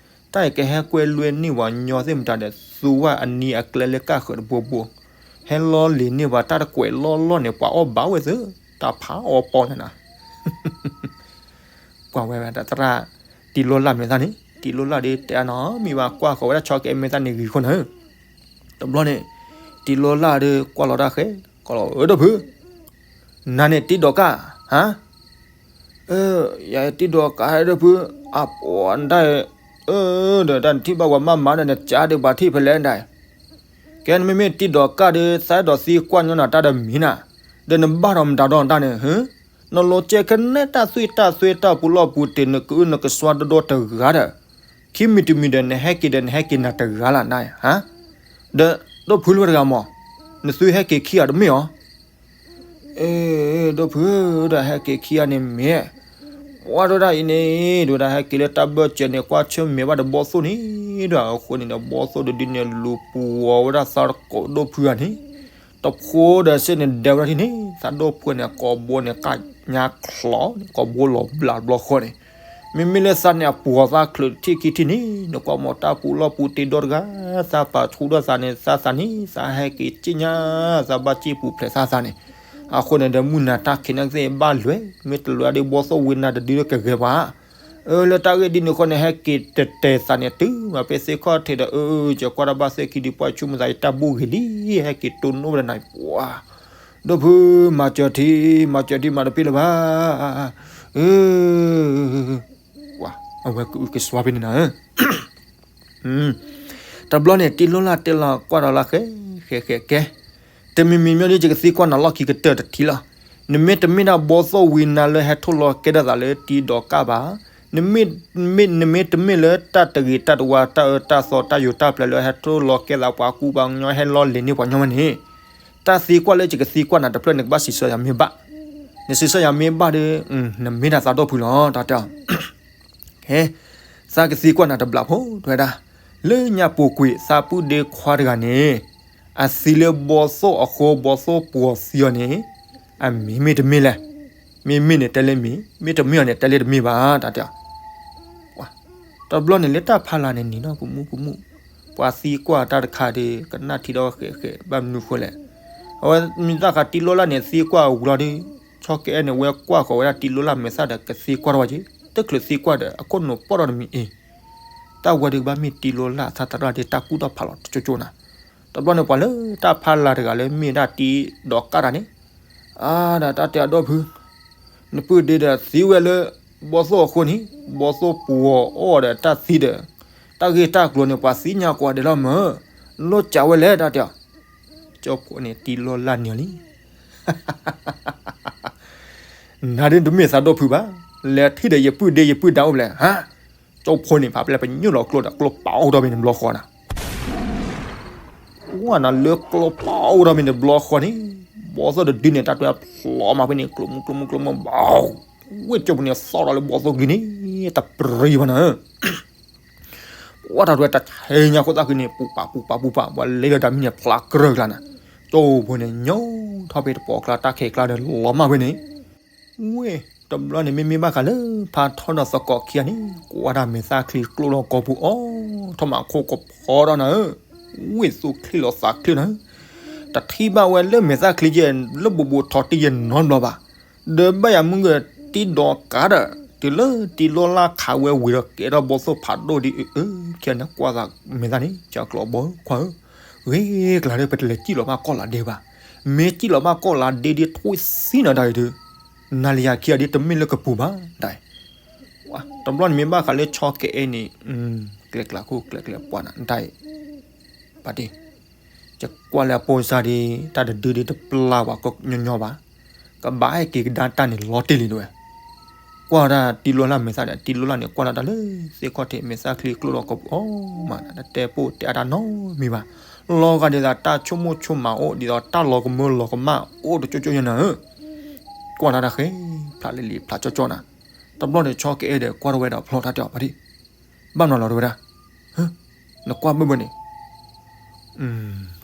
တၢ်အံၤကဟဲကွဲလွဲန့ၢ်ပှၤညီသ့ၣ်မတၤဒီး သူဝဲအနံၤအကျဲလၢကၢ်ဃၢၤတဘိဘိ, ဟဲလီၤလံၤန့ၢ်ပှၤတၢ်တကွဲးလီၢ်လီၢ်န့ၣ် ပှၤအီၣ်ဘၣ်ဝဲသ့ၣ်, တၢ်ဖးအီၣ်ပီၣ်န့ၣ်နၤ ကွၢ်ဝဲဝဲဒၣ်သရၣ်, တံၤလိၣ်လၢ်မဲာ်သၣ်န့ၣ် တံၤလိၣ်လၢ်ဒီးတဲအါနီၤ မ့ၢ်ဘၣ်ကွၢ်ဃီၤဝဲဒၣ်ဆီကအဲၣ်မဲာ်သၣ်န့ၣ်ဂ့ၤခိၣ်နၤ, တဘျီန့ၣ်, တံၤလိၣ်လၢ်ဒီးကွၢ်လီၤတၢ်ဃဲ, ကွၢ်လီၤအၢဒိၣ်ဖု, နၤန့ၣ်တံၤဒီးကၢ်, ဟါ, ယၤတံၤဒီးကၢ်ဟဲဒိၣ်ဖု, အပှၤနတၢ်, အၢ, ဒီးတၢ်နထံၣ်ဘၣ်ဝဲမးမးဒီး နကးဒံးပှၤထံၣ်ဖဲလဲၣ်ဒၣ် ကဲနမ့မ့ၢ်တံၤဒီးကၢ်ဒီး သးအဲၣ်ဒိးသံကွၢ်ညီနၤတၢ်ဒီးမံၤနၤ, ဒီးနဘၣ်ဒီးမတၤဒီးနတၢ်န့ၣ်, နလိကဲခဲနဲတၢ်သွံၣ်တၢ်သွဲတၢ်ပူၤလီၢ်ပူၤတ့ၢ် နကအုနကစွါဒိၣ်ဒိၣ်တဂၤဒီး, ခံမံၤတမံၤဒီး နဟဲက့ၤဒီးနဟဲက့ၤနၤတဂၤလၢ်နတၢ်, ဟါ, ဒီးဒိၣ်ဖုလၢတဂၤမး, နသုဟဲက့ၤခံဂၤတမ့ၢ်အီၤ အ့, ဒိၣ်ဖု, ဒီးဟဲက့ၤခံဂၤန့ၣ်မ့ၢ်, ပှၤဒိၣ်ဒၣ်အံၤန့ၣ်, ဒိၣ်ဒၣ်ဟဲက့ၤလၢတၢ်ဘၢၣ်စၢၤန့ၣ် ကွၢ်ဆၢၣ်မဲာ်ဘၣ်ဒီးဘီၣ်သိၣ်န့ၣ်, ဒီးအဃိန့ၣ်ဒီး ဘီၣ်သိၣ်တဒုန့ၣ် လူၤပှီၤဝဲဒၣ်သးတကိးဒိၣ်ဖုဂၤန့ၣ်, တဖိဒီးစ့ၢ်န့ၣ်ဒဲဝဲဒၣ်ထံၣ်န့ၣ် သးဒိၣ်ဖုန့ၣ် ကိာ်ဘိန့ၣ် ကညါချီန့ၣ် ကိာ်ဘိလီၤဘျးတဘျီဃီန့ၣ် မ့မ့ၢ်လၢသးန့ၣ် အပှီၤသးချုးထံၣ်ခံထံၣ်န့ၣ် နကွၢ်မီၤတၢ်ပူၤလီၢ်ပူၤတ့ၢ်ဒီတဂၤ, သးပာ်ဆူၣ်ဒီးသးန့ၣ် သးသးန့ၣ် သးဟဲက့ၤက့ၣ်ညါ, သးဘၣ်စံၣ်ပူၤဖျဲးသးသးန့ၣ်, အဃိန့ၣ်ဒီး မုၢ်နၤတၢ်ခံးန့ၣ်ကသ့ၣ်ဘၣ်လွဲၢ်, မ့ၢ်တလွဲၢ်ဒီး ဘီၣ်သိၣ်ဝံၤနၤတဒုလၢကဂဲၤပှၤ အၢ လၢတၢ်ဂ့ၢ်ဒ်န့ၣ်အဃိန့ၣ် ဟဲက့ၤတတဲာ်သးန့ၣ် တုၤမးဖဲသ့ၣ်ခီၣ်ထံးဒီး အၢ ယကွၢ်တၢ်ဘၣ်သ့ၣ်ခံဒုး ပှၢ်ဆူၣ်မသး ယတၢ်ဘူၣ်ဂ့ၤလံ, ဟဲက့ၤတိၢ်နီၣ်ဝဲဒၣ်နၤပှၤ, ဒိၣ်ဖု မၤစၢၤထံ, မၤစၢၤထံ မၤတပ့ၢ်လၢၤဘၣ်, အၢ ပှၤ အဝဲကအုကစွါဖဲန့ၣ်နၤဧၢ, တဘျီန့ၣ် တံၤလိၣ်လၢ်တဲလီၤကွၢ်ဒီးလၢဃဲ ဃဲ ဃဲ ကဲ တမံၤမံၤမ့ၢ်ဒ်ယကသံကွၢ်နၤလီၢ်ခံကတၢၢ်တထံၣ်လီၤ. နမ့ၢ်တမ့ၢ်ဒၣ်ဘီသိၣ်ဝံနါလၢဟဲထိၣ်လီၤကဲထီၣ်သးလၢတံၤဒီးကၣ်ဘၣ်, နမ့ၢ် နမ့ၢ်တမ့ၢ်လၢတၢ်တဂ့ၤတၢ်တဝါတၢ်အၢတၢ်သီတၢ်ယိၤတၢ်ပျဲလၢဟဲထိၣ်လီၤကဲသးပှၤကူပှၤကညီဟဲလီၤလ့ၤန့ၢ်ပှၤကညီဝဲန့ၣ်, တၢ်သံကွၢ်လၢယကသံကွၢ်နၤတဖျၢၣ်န့ၣ် ကဘၣ်စံးဆၢယၤမ့ၢ်ဘၣ်, နစံးဆၢယၤမ့ၢ်ဘၣ်ဒီး နမ့ၢ်ဒၣ်သးဒီဖုလီၤ တၢ်တဲအီၤ သးကသံကွၢ်နၤတဘျီဖိ တဲဝဲဒၣ်, လၢညါပူၤကွံာ်သးပုၢ်ဒ့ခွါတဂၤန့ၣ်, အသံလၢဘီသိၣ်အဃိ ဘီသိၣ်ပှီၤသံအီၤန့ၣ်, အမ့ၢ်မ့ၢ်တမ့ၢ်လဲၣ်, မ့ၢ်မ့ၢ်န့ၣ်တဲလၢမ့ၢ်, မ့ၢ်တမ့ၢ်အီၤန့ၣ်တဲလၢတမ့ၢ်ဘၣ် တၢ်တဲအီၤ တဘျီန့ၣ်လၢတၢ်ဖးလၢ်န့ၣ်နံၤနီၢ်ကမူကမူ, ပှၤသံကွၢ်တၢ်တခါဒီး ကနၣ်ထံဒီးဃဲးဃဲး ဘၣ်မနုၤဃိလဲၣ်, အဝဲမ့ၢ်တၢ်ဃးတံၤလိလၢ်န့ၣ် သံကွၢ်အဝံၤလီၤဒီး, ဆီကအဲၣ်န့ၣ်ဝဲကွၢ်ဃီၤဝဲဒၣ်တံၤလိလၢ်မဲာ်သၣ်ဒီးကသံကွၢ်ထီၣ်ဝဲက့ၤ, တချုးသံကွၢ်ဒီး အခိၣ်နူာ်ပိာ်ထီၣ်တမံၤအံၤ, တၢ်ဝဲဒုးကဘၣ်မ့ၢ်တံၤလိလၢ်အသးတရၣ်ဒီးတၢ်ကူၣ်ထီၣ်ဖးလီၤတကၠိကၠိနၤ, တဘျီန့ၣ်ပှၤလၢတၢ်ဖးလၢ်တဂၤလၢမ့ၢ်ဒၣ်တံၤဒီးကၣ်တၢ်န့ၣ် အါဒၣ်တၢ်တဲအဒီဖု, နပုၢ်ဒ့ဒီးသံဝဲလၢ ဘီသိၣ်အဃိန့ၣ်, ဘီသိၣ်ပှီၤအီၣ်ဒီးတၢ်သံဒီး, တၢ်ဂ့ၢ်တၢ်ကျိၤန့ၣ် ပှၤသံညါကိးဂၤဒဲးလီၤမၢ်, လိၣ်ကးဝဲလဲၣ်တၢ်တဲအီၤ, ကၠီဖိန့ၣ်တံၤလိလၢ်န့ၣ်လံ နၤဒ်တမ့ၢ်သးဒီဖုဘၣ်, လဲၤထံၣ်ဒီးယပုၢ်ဒ့ယပုၢ်ဒါအိၣ်ဖဲလဲၣ်, ဟါ, ကၠီဖိန့ၣ် ဖးဖဲလဲၣ်ပညိၣ်လီၤကျိဒီးကျိပာ်အိၣ်ထီၣ်မ့ၢ်န့ၣ်ဘျီဃီနၤ ကွၢ်နၤလၢကျိပာ်အိၣ်ထီၣ်မ့ၢ်န့ၣ်ဘျီဃီန့ၣ်, ဘီသိၣ်တဒုန့ၣ် တၢ်တွဲဖျိမးဖဲန့ၣ် ကျိမူကျိမူကျိမူဘၣ်, ဝ့ၢ်ကၠီဖိန့ၣ်သီၣ်ဒီးလၢဘီသိၣ်ဂံၤန့ၣ်, တပရံဘၣ်နၤ ပှၤတၢ်တွဲတၢ်ဆဲညါခိၣ်သၣ်ဃံန့ၣ် ပူၤပာ်ပူၤပာ်ပူၤပာ် ပှၤလဲၤလၢတၢ်မံန့ၣ် ဖျါကြၢးကျါနၤ, ကၠီဖိန့ၣ် ညိထီၣ်ဖဲတပီၤကျါတၢ်ခဲကျါဒီးလီၤမၢ်ဖဲန့ၣ်, ဝ့ၢ်တဘျီန့ၣ် မ့မ့ၢ်ဘၣ်ဃးလၢဖးထီဒီးသကိးခံဂၤန့ၣ် ကွၢ်တၢ်မဲာ်သၣ်ချံကျိၣ်လီၤကိာ်ပူၤအီၤ, ထီၣ်မးခိၣ်ကဖီဒီးနၤဧၢ, ဝ့ၢ်သူၣ်ချံလီၤသးချံနၤဧၢ, တထံၣ်ဘၣ်ဝဲလၢမဲာ်သၣ်ချံယဲၢ် လၢဘူးဘူးထီၣ်တံၢ်ယဲၢ်နီတဘျီဘၣ်, ဒီးဘၣ်ယၤမုၢ်ဂၢၢ်တံၤဒီးကၣ်ဒီး တုၤလၢတံၤလိလၢ်ခးဝဲဝံၤဒီးကဲထီၣ်ဘီသိၣ်ဖးဒိၣ်ဒ်အံၤ, ခဲန့ၣ်ကွၢ်သးမဲာ်သၣ်န့ၣ် ကၢ်ကျီဘီခွါဧၢ, ဂ့ၤကျါဒီး ပတလဲၤစံၣ်လီၤဘၣ်ကီၢ်လးဒ့ဘၣ်, မ့ၢ်စံၣ်လီၤဘၣ်ကီၢ်လးဒ့ဒ်ထွံၣ်သံနၤတၢ်အံၤဒုး, နၤလၢယၤခံဂၤဒ်တမ့ၢ်လၢကပူၤဘၣ်ဒၣ်အံၤ, တဘျီန့ၣ်မ့ၢ်ဘၣ်ဃးလၢဆီကအဲၣ်န့ၣ်, ကျဲကျးခိၣ်ကျဲကျဲပှၤနၤဒၣ်အံၤ, ပာ်တ့ၢ် ယကွၢ်လၢအပိစါဒ် တၢ်တဒုဒ်တပျၢ်ပှၤကညီညီဘၣ်, ကဘၣ်ဟဲက့ၤကဒါတၢ်န့ၣ်လီၤတံၢ်လံဒဝဲ, ကွၢ်ဒၣ်တံၤလိလၢ်မဲာ်သၣ်ဒီး တံၤလိလၢ်န့ၣ် ကွၢ်ဒၣ်တၢ်လၢသ့ၣ်ခီၣ်ထံးမဲာ်သၣ်ချံကျိၣ်လီၤကိာ်ပူၤအီၤမးနၤ တတဲပိၢ်တဲအါတၢ်နီတမံၤဘၣ်, လီၤဂာ်ဒ်သိးတၢ်ဆိကမိၣ်ဆိကမးအိၣ် ဒ်သိးတၢ်လီၤကမၢလီၤကမၣ်အိၣ်တကၠိကၠိညါနၤဧၢ, ကွၢ်ဒၣ်တၢ်ဃဲဖျါလံလံဖျါကၠီကၠီနၤ, တဘျီန့ၣ်ဆီကအဲၣ်ဒီးကွၢ်ထီၣ်ဝဲဒီးဖျီတၢ်တဲအီၤပာ်တ့ၢ် ဘၣ်မနုၤလီၤတဲဝဲဒၣ်, နကွၢ်ဘၢၣ်ဘၢၣ်န့ၣ်,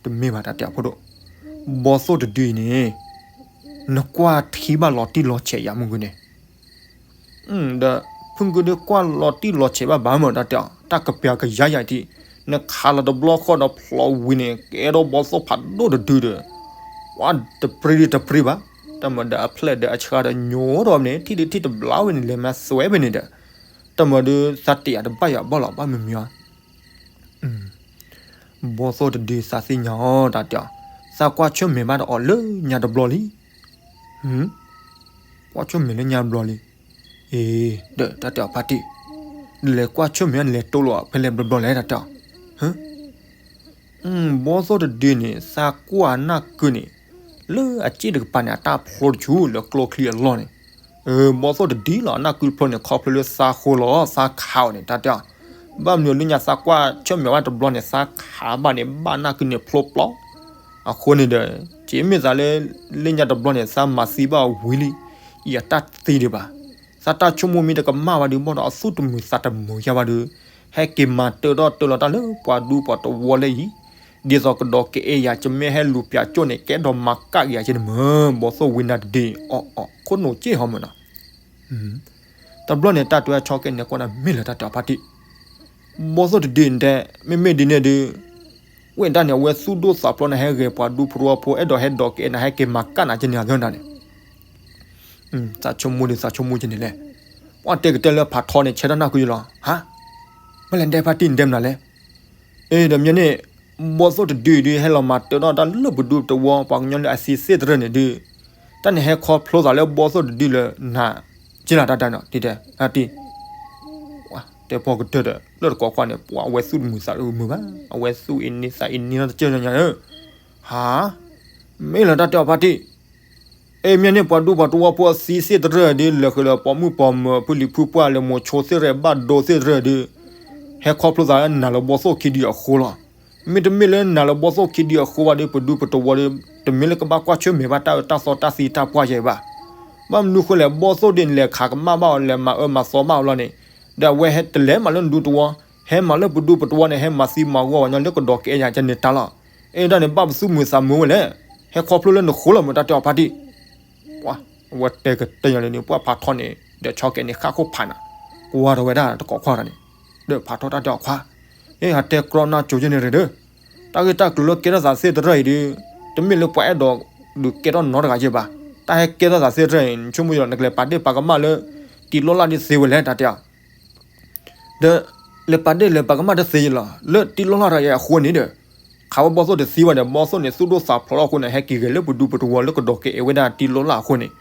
တမ့ၢ်ဘၣ်တၢ်တဲအီၤဖိဒိၣ်, ဘီသိၣ်တဒုအံၤန့ၣ်, နကွၢ်ထံဘၣ်လီၤတံၢ်လီၤဆဲးယၤမုၢ်ဂုၢ်န့ၣ်, ဒီးဖုၣ်ကုဒုကွၢ်လီၤတံၢ်လီၤဆဲးဘၣ်ဘၣ်မၢ်တၢ်တဲအီၤ တၢ်ကပျၤကယါယၤထံး, နခးလီၤတဘျီဃီဒီးဖျိးဝံၤန့ၣ် ကဲထီၣ်ဘီသိၣ်ဖးဒိၣ်တဒုဒီး, ဝါတပရံတပရံဘၣ်, တၢ်မၤဒီးအဖျဲၣ်ဒီးအဆှါဒီးညိထီၣ်န့ၣ် ထံၣ်ဒုးထံၣ်တဘျီဝဲန့ၣ် လဲၤမၤသွဲဖဲန့ၣ်ဒီး, တၢ်မၤဒုးသးတ့ၢ်ယၤတဘၣ်ယၤဘၣ်လီၤဘၣ်မုာ်မုာ်ဧါ ဘီသိၣ်တဒုသးသ့ၣ်ညါအီၤတၢ်တဲအီၤ, သးကွၢ်ဆၢၣ်မဲာ်ဘၣ်ဒီးအီၤလၢညါတဘျီလံ. ကွၢ်ဆၢၣ်မဲာ်လၢညါတဘျီလံ. အ့ ဒီးတၢ်တဲအီၤဖါတံၢ်, လဲၤကွၢ်ဆၢၣ်မဲာ်လဲၤတိလိာ်ဖဲလဲၣ်ဘျီဘျီလဲၣ်တၢ်တဲအီၤ. ဘီသိၣ်တဒုန့ၣ် သးကွၢ်နၢ်ကုန့ၣ်, လၢအစ့ၣ်တကပၤန့ၣ် အတၢ်ဖျိတဆူလၢကျိချံအလီၢ်န့ၣ်, ဘီသိၣ်တဒုလီၤ နၢ်ကုဖျိန့ၣ် ခီဖျိလၢသးဃိလီၤ သးခးအီၤန့ၣ် တၢ်တဲအီၤ. ဘၣ်မနုၤလၢညါသးကွၢ်ဆၢၣ်မဲာ်ဘၣ်တဘျီန့ၣ် သးခးဘၣ်န့ၣ် ဘၣ်နၢ်ကုန့ၣ်ဖျိပျီ. အဃိန့ၣ်ဒီး က့မ့ၢ်သးလၢ လၢညါတဘျီန့ၣ် သးမၤသံဘၣ်ဝံၤလံ, ယတၢ်သံဒံးဘၣ်. သးတၢ်ဆိကမိၣ်မ့ၢ်တကမၣ်ဘၣ်ဒီး ဘၣ်ဒီးအသူၣ်တမုာ်သးတမုာ်ယါဘၣ်ဒီး ဟဲက့ၤမၤတၢထီၣ်တၢလီၤတၢ်လၢပှၤဒူပှၤတဝီလၢအံၤ, ဒ်သိးကဒီးကအဲၣ်ယၤ ကမ့ၢ်ဟဲလူၤပၠးကၠိၣ်န့ၣ် ကဲဒီးမၤကၣ်က့ၤယၤက့န့ၣ်မၢ်, ဘီသိၣ်ဝံနၤတဒုအံၤ အီၣ်အီၣ်ခိၣ်နူာ်က့ဟီမၢ်နီၤ. တဘျီန့ၣ် တၢ်တဲဆီကဲန့ၣ် ကွၢ်နၤမ့ၢ်လၢတၢ်တဲအီၤဖါတံၢ်, ဘီသိၣ်တဒုအံၤတဲ မ့မ့ၢ်ဒ်န့ၣ်ဒီး ဝဲဒၣ်န့ၣ် အဝဲသူၣ်ဒိၣ်သးဖျိးန့ၣ် ဟဲဂဲၤပှၤဒူပှၤဖိအဲၣ်ဒိးဟဲဒီးကအဲၣ်နၤ ဟဲက့ၤမၤကၣ်နၤကန့ၣ်အဂီၢ်ဒၣ်န့ၣ် သးဆိကမိၣ်ဒီးသးဆိကမိၣ်ကန့ၣ်လဲၣ်. ပှၤတဲကတၢၢ်လၢဖးထီန့ၣ် ဆဲးတၢ်နၢ်ကုယလီၤ. ဟါ, မ့ၢ်လဲၤဒဲဖါတံၢ်နတဲမနုၤလဲၣ်. အ့ ဒီးမ့ၢ်န့ၣ် ဘီသိၣ်တဒုအံၤဒုး ဟဲလီၤမၤတၢထီၣ်တၢ်လၢပဒူပတဝီ ပှၤကညီလၢအသံသ့ၣ်တရၢၣ်န့ၣ်ဒုး တၢ်န့ၣ်ဟဲခီဖျိသးလၢဘီသိၣ်တဒုလၢနၤ က့လီၤတၢ်တၢ်နီၤ တံၤတဲ ဖါတံၢ် တဲဖီကတၢၢ်ဒီး လၢတကိးကွၢ်န့ၣ် ပှၤအဝဲသူၣ်တမုာ်သးတမုာ်ဘၣ်, အဝဲသူၣ်အ့န့သးအ့န့နီတကၢၢ်ညါဧၢ. ဟါ, မ့ၢ်လၢတၢ်တဲအီၤဖါတံၢ်, အ့ မ့ၢ်န့ၣ်ပှၤဒူပှၤတဝီဖိအသံသ့ၣ်တရၢၢ်ဒုး လဲၤဃုာ်လၢပိာ်မုၣ်ပိာ်မၢၤ ဖုလံၤဖုပှၢ်လၢမိၤဆိသ့ၣ်တရၢၢ် ဘၣ်ဒိသ့ၣ်တရၢၢ်ဒုး ဟဲခီဖျိသးလၢနၤလၢဘီသိၣ်ခံဒုအဃိလီၤ. မ့တမ့ၢ်လၢနၤလၢဘီသိၣ်ခံဒုအဃိဘၣ်ဒီး ပဒူပတဝီဒီး တမ့ၢ်လၢကဘၣ်ကွၢ်ဆၢၣ်မဲာ်ဘၣ်တၢ်အၢတၢ်သီတၢ်သံတၢ်ပှၢ်ယဲဘၣ်. ဘၣ်မနုၤဃိလဲၣ် ဘီသိၣ်ဒ်န့ၣ် လဲၤခးကမၣ်ဘၣ်အီၤ လဲၤမၤအၢမၤသီဘၣ်အီၤလီၤန့ၣ်, ဒီးအဝဲဟဲတလဲၤမၤလၢနဒူတဝီ, ဟဲမၤလၢပဒူပတဝီန့ၣ် ဟဲမၤသံမၤဂီၢ်ဝဲညီလၢကဒီးကအဲၣ်ယၤကန့ၣ်တၢ်လီၤ. အ့ ဒ်န့ၣ် ဘၣ်ပသူၣ်မုာ်သးမုာ်ဝဲလဲၣ်, ဟဲခီဖျိလၢနဃိလီၤမ့ၢ်တၢ်တဲအီၤဖါတံၢ်. ပှၤ အဝဲတဲကတၢၢ်ညါလၢန့ၣ် ပှၤဖးထီန့ၣ် ဒီးဆီကဲန့ၣ် ဃၣ်ခိၣ်ဖးနၤ, ကွၢ်ထီၣ်ဝဲဒၣ်တကိးခွါတၢ်န့ၣ်, ဒီးဖးထီတၢ်တဲအီၤခွါ, အ့ ဟးတဲကြီနၢ်ကၠိယဲန့ၣ်ရ့ၣ်ဒီး, တၢ်ဂ့ၢ်တၢ်ကျိၤလၢကဲထီၣ်သးသ့ၣ်တရၢၢ်အံၤဒီး တမ့ၢ်လၢပှၤအဲၣ်ဒိးဒုးကဲထီၣ်နီတဂၤယဲဘၣ်. တၢ်ဟဲကဲထီၣ်သးသ့ၣ်တရၢၢ်အံၤ နဆိကမိၣ်ဒီး နကလဲၤပာ်ဒ့ၣ်ပာ်ကမၣ်လၢ တံၤလီၢ်လၢ်ဒ်သ့ဝဲလဲၣ် တၢ်တဲအီၤ ဒီး လဲၤပာ်ဒ့ၣ်လဲၤပာ်ကမၣ်တသ့ယလီၤ. လၢတံၤလီၢ်လၢ်တဂၤအံၤအဃိန့ၣ်ဒီး ခးဝဲဘီသိၣ်တသံဘၣ်ဒီး ဘီသိၣ်န့ၣ် သူၣ်ဒိၣ်သးဖျိးထီၣ်အဃိန့ၣ် ဟဲက့ၤဂဲၤလၢပဒူပတဝီလၢကဒီးကအဲၣ်ဝဲဒၣ်တံၤလီၢ်လၢ်အဃိန့ၣ်,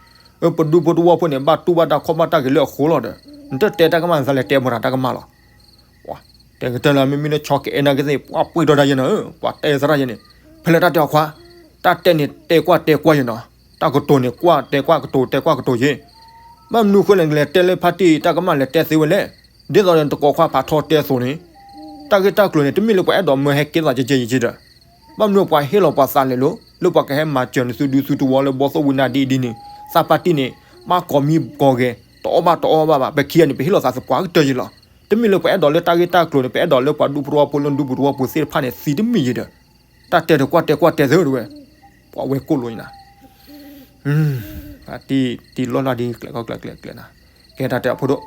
အၢ ပဒူပတဝီဖိန့ၣ် ဘၣ်တူၢ်ဘၣ်တၢ်ခီၣ်ဘၣ်တၢ်ဂ့ၤလၢအဃိလီၤဒီး နတတဲတၢ်ကမၣ် နသးလဲၤတဲမတၤတၢ်ကမၣ်လီၤ. တဲကတၢၢ်လၢ မ့မ့ၢ်လၢဆီကအဲၣ်နာ်က့သ့ၣ် ပှၤပှ့ၤထီၣ်တၢ်ယဲနီၤ, ပှၤတဲသရၣ်ယဲန့ၣ်, ဖဲလဲၣ်တၢ်တဲအီၤခွါ, တၢ်တဲန့ၣ် တဲကွၢ်တဲကွၢ်ယဲနီၤ, တၢ်ကတိၤန့ၣ် ကွၢ်တဲကွၢ်ကတိၤ တဲကွၢ်ကတိၤယဲ, ဘၣ်မနုၤအဃိလဲၣ် နကလဲၤတဲလၢဖါတံၢ်တၢ်ကမၣ် လဲၤတဲသ့ဝဲလဲၣ်. ဒ်သိးဒီး နတကိးခွါဖးထီတဲအသိးန့ၣ်, တၢ်ဂ့ၢ်တၢ်ကျိၤန့ၣ် တမ့ၢ်လၢပှၤအဲၣ်ဒိးမၢဟဲကဲထီၣ်သးကဲကဲယဲကဲဒီး, ဘၣ်မနုၤပှၤဟ့ၣ်လီၤပှၤသးလဲၤလိၤ လၢပှၤကဟဲမၤစၢၤနသုဒူသုတဝီလၢဘီသိၣ်ဝံနါဒ်အံၤဒ်န့ၣ်, သးဖါတံၢ်န့ၣ် ဘၣ်ကိးမံၤကိးဂဲၤ တအီၣ်ဘၣ်တအီဘၣ်ဘၣ်, ပခံဂၤန့ၣ် ပဟ့ၣ်လီၤသးသပှၢ်ကတၢၢ်ယဲလီၤ. တမ့ၢ်လၢပှၤအဲၣ်ဒိးလၢတၢ်ဂ့ၢ်တၢ်ကျိၤန့ၣ် ပအဲၣ်ဒိးလၢပှၤဒူပတဝီဖိလၢဒူပတဝီပူၤသ့ၣ်တဖၣ်န့ၣ် သံတမံၤယဲဒီး, တၢ်တဲတကွၢ်တဲကွၢ်တဲသ့ဝဲ, ပှၤဝဲကိၣ်လိာ်နၤ ဖါတံၢ်တံၤလီၢ်လၢ်ဒ်ကျဲၤကီကျဲၤကျဲၤကျဲၤနၤ, ကဲတၢ်တဲအဖိဒိၣ်,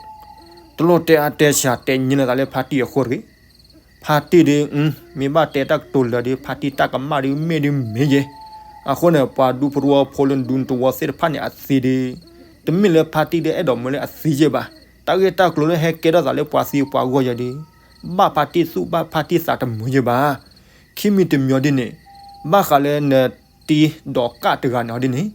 တလိၣ်တဲအါတဲဆှးတဲညံလၢသးလၢဖါတံၢ်အဃိတဂ့ၤ. ဖါတံၢ်ဒ်, မ့ၢ်ဘၣ်တဲတၢ်ကတိၤလၢာ်ဒီး ဖါတံၢ်တၢ်ကမၣ်ဒ်မ့ၢ်ဒ်မ့ၢ်ယဲ, အဃိန့ၣ် ပှၤဒူဖိတဝီဖိလၢနဒူနတဝီသ့ၣ်တဖၣ်န့ၣ်အသံဒီး, တမ့ၢ်လၢဖါတံၢ်ဒီးအဲၣ်ဒိးမၢလၢအသံယဲဘၣ်. တၢ်ဂ့ၢ်တၢ်ကျိၤလၢဟဲကဲထီၣ်သးလၢပှၤသံပှၤဂီၢ်ယဲဒီး, ဘၣ်ဖါတံၢ်သူၣ်ဘၣ်ဖါတံၢ်သးတမုာ်ယဲဘၣ်. ခံမံၤတမံၤအီၤဒ်န့ၣ်, ဘၣ်ဃးလၢန တံၤဒီးကၣ်တဂၤန့ၣ်အီၤဒ်န့ၣ်,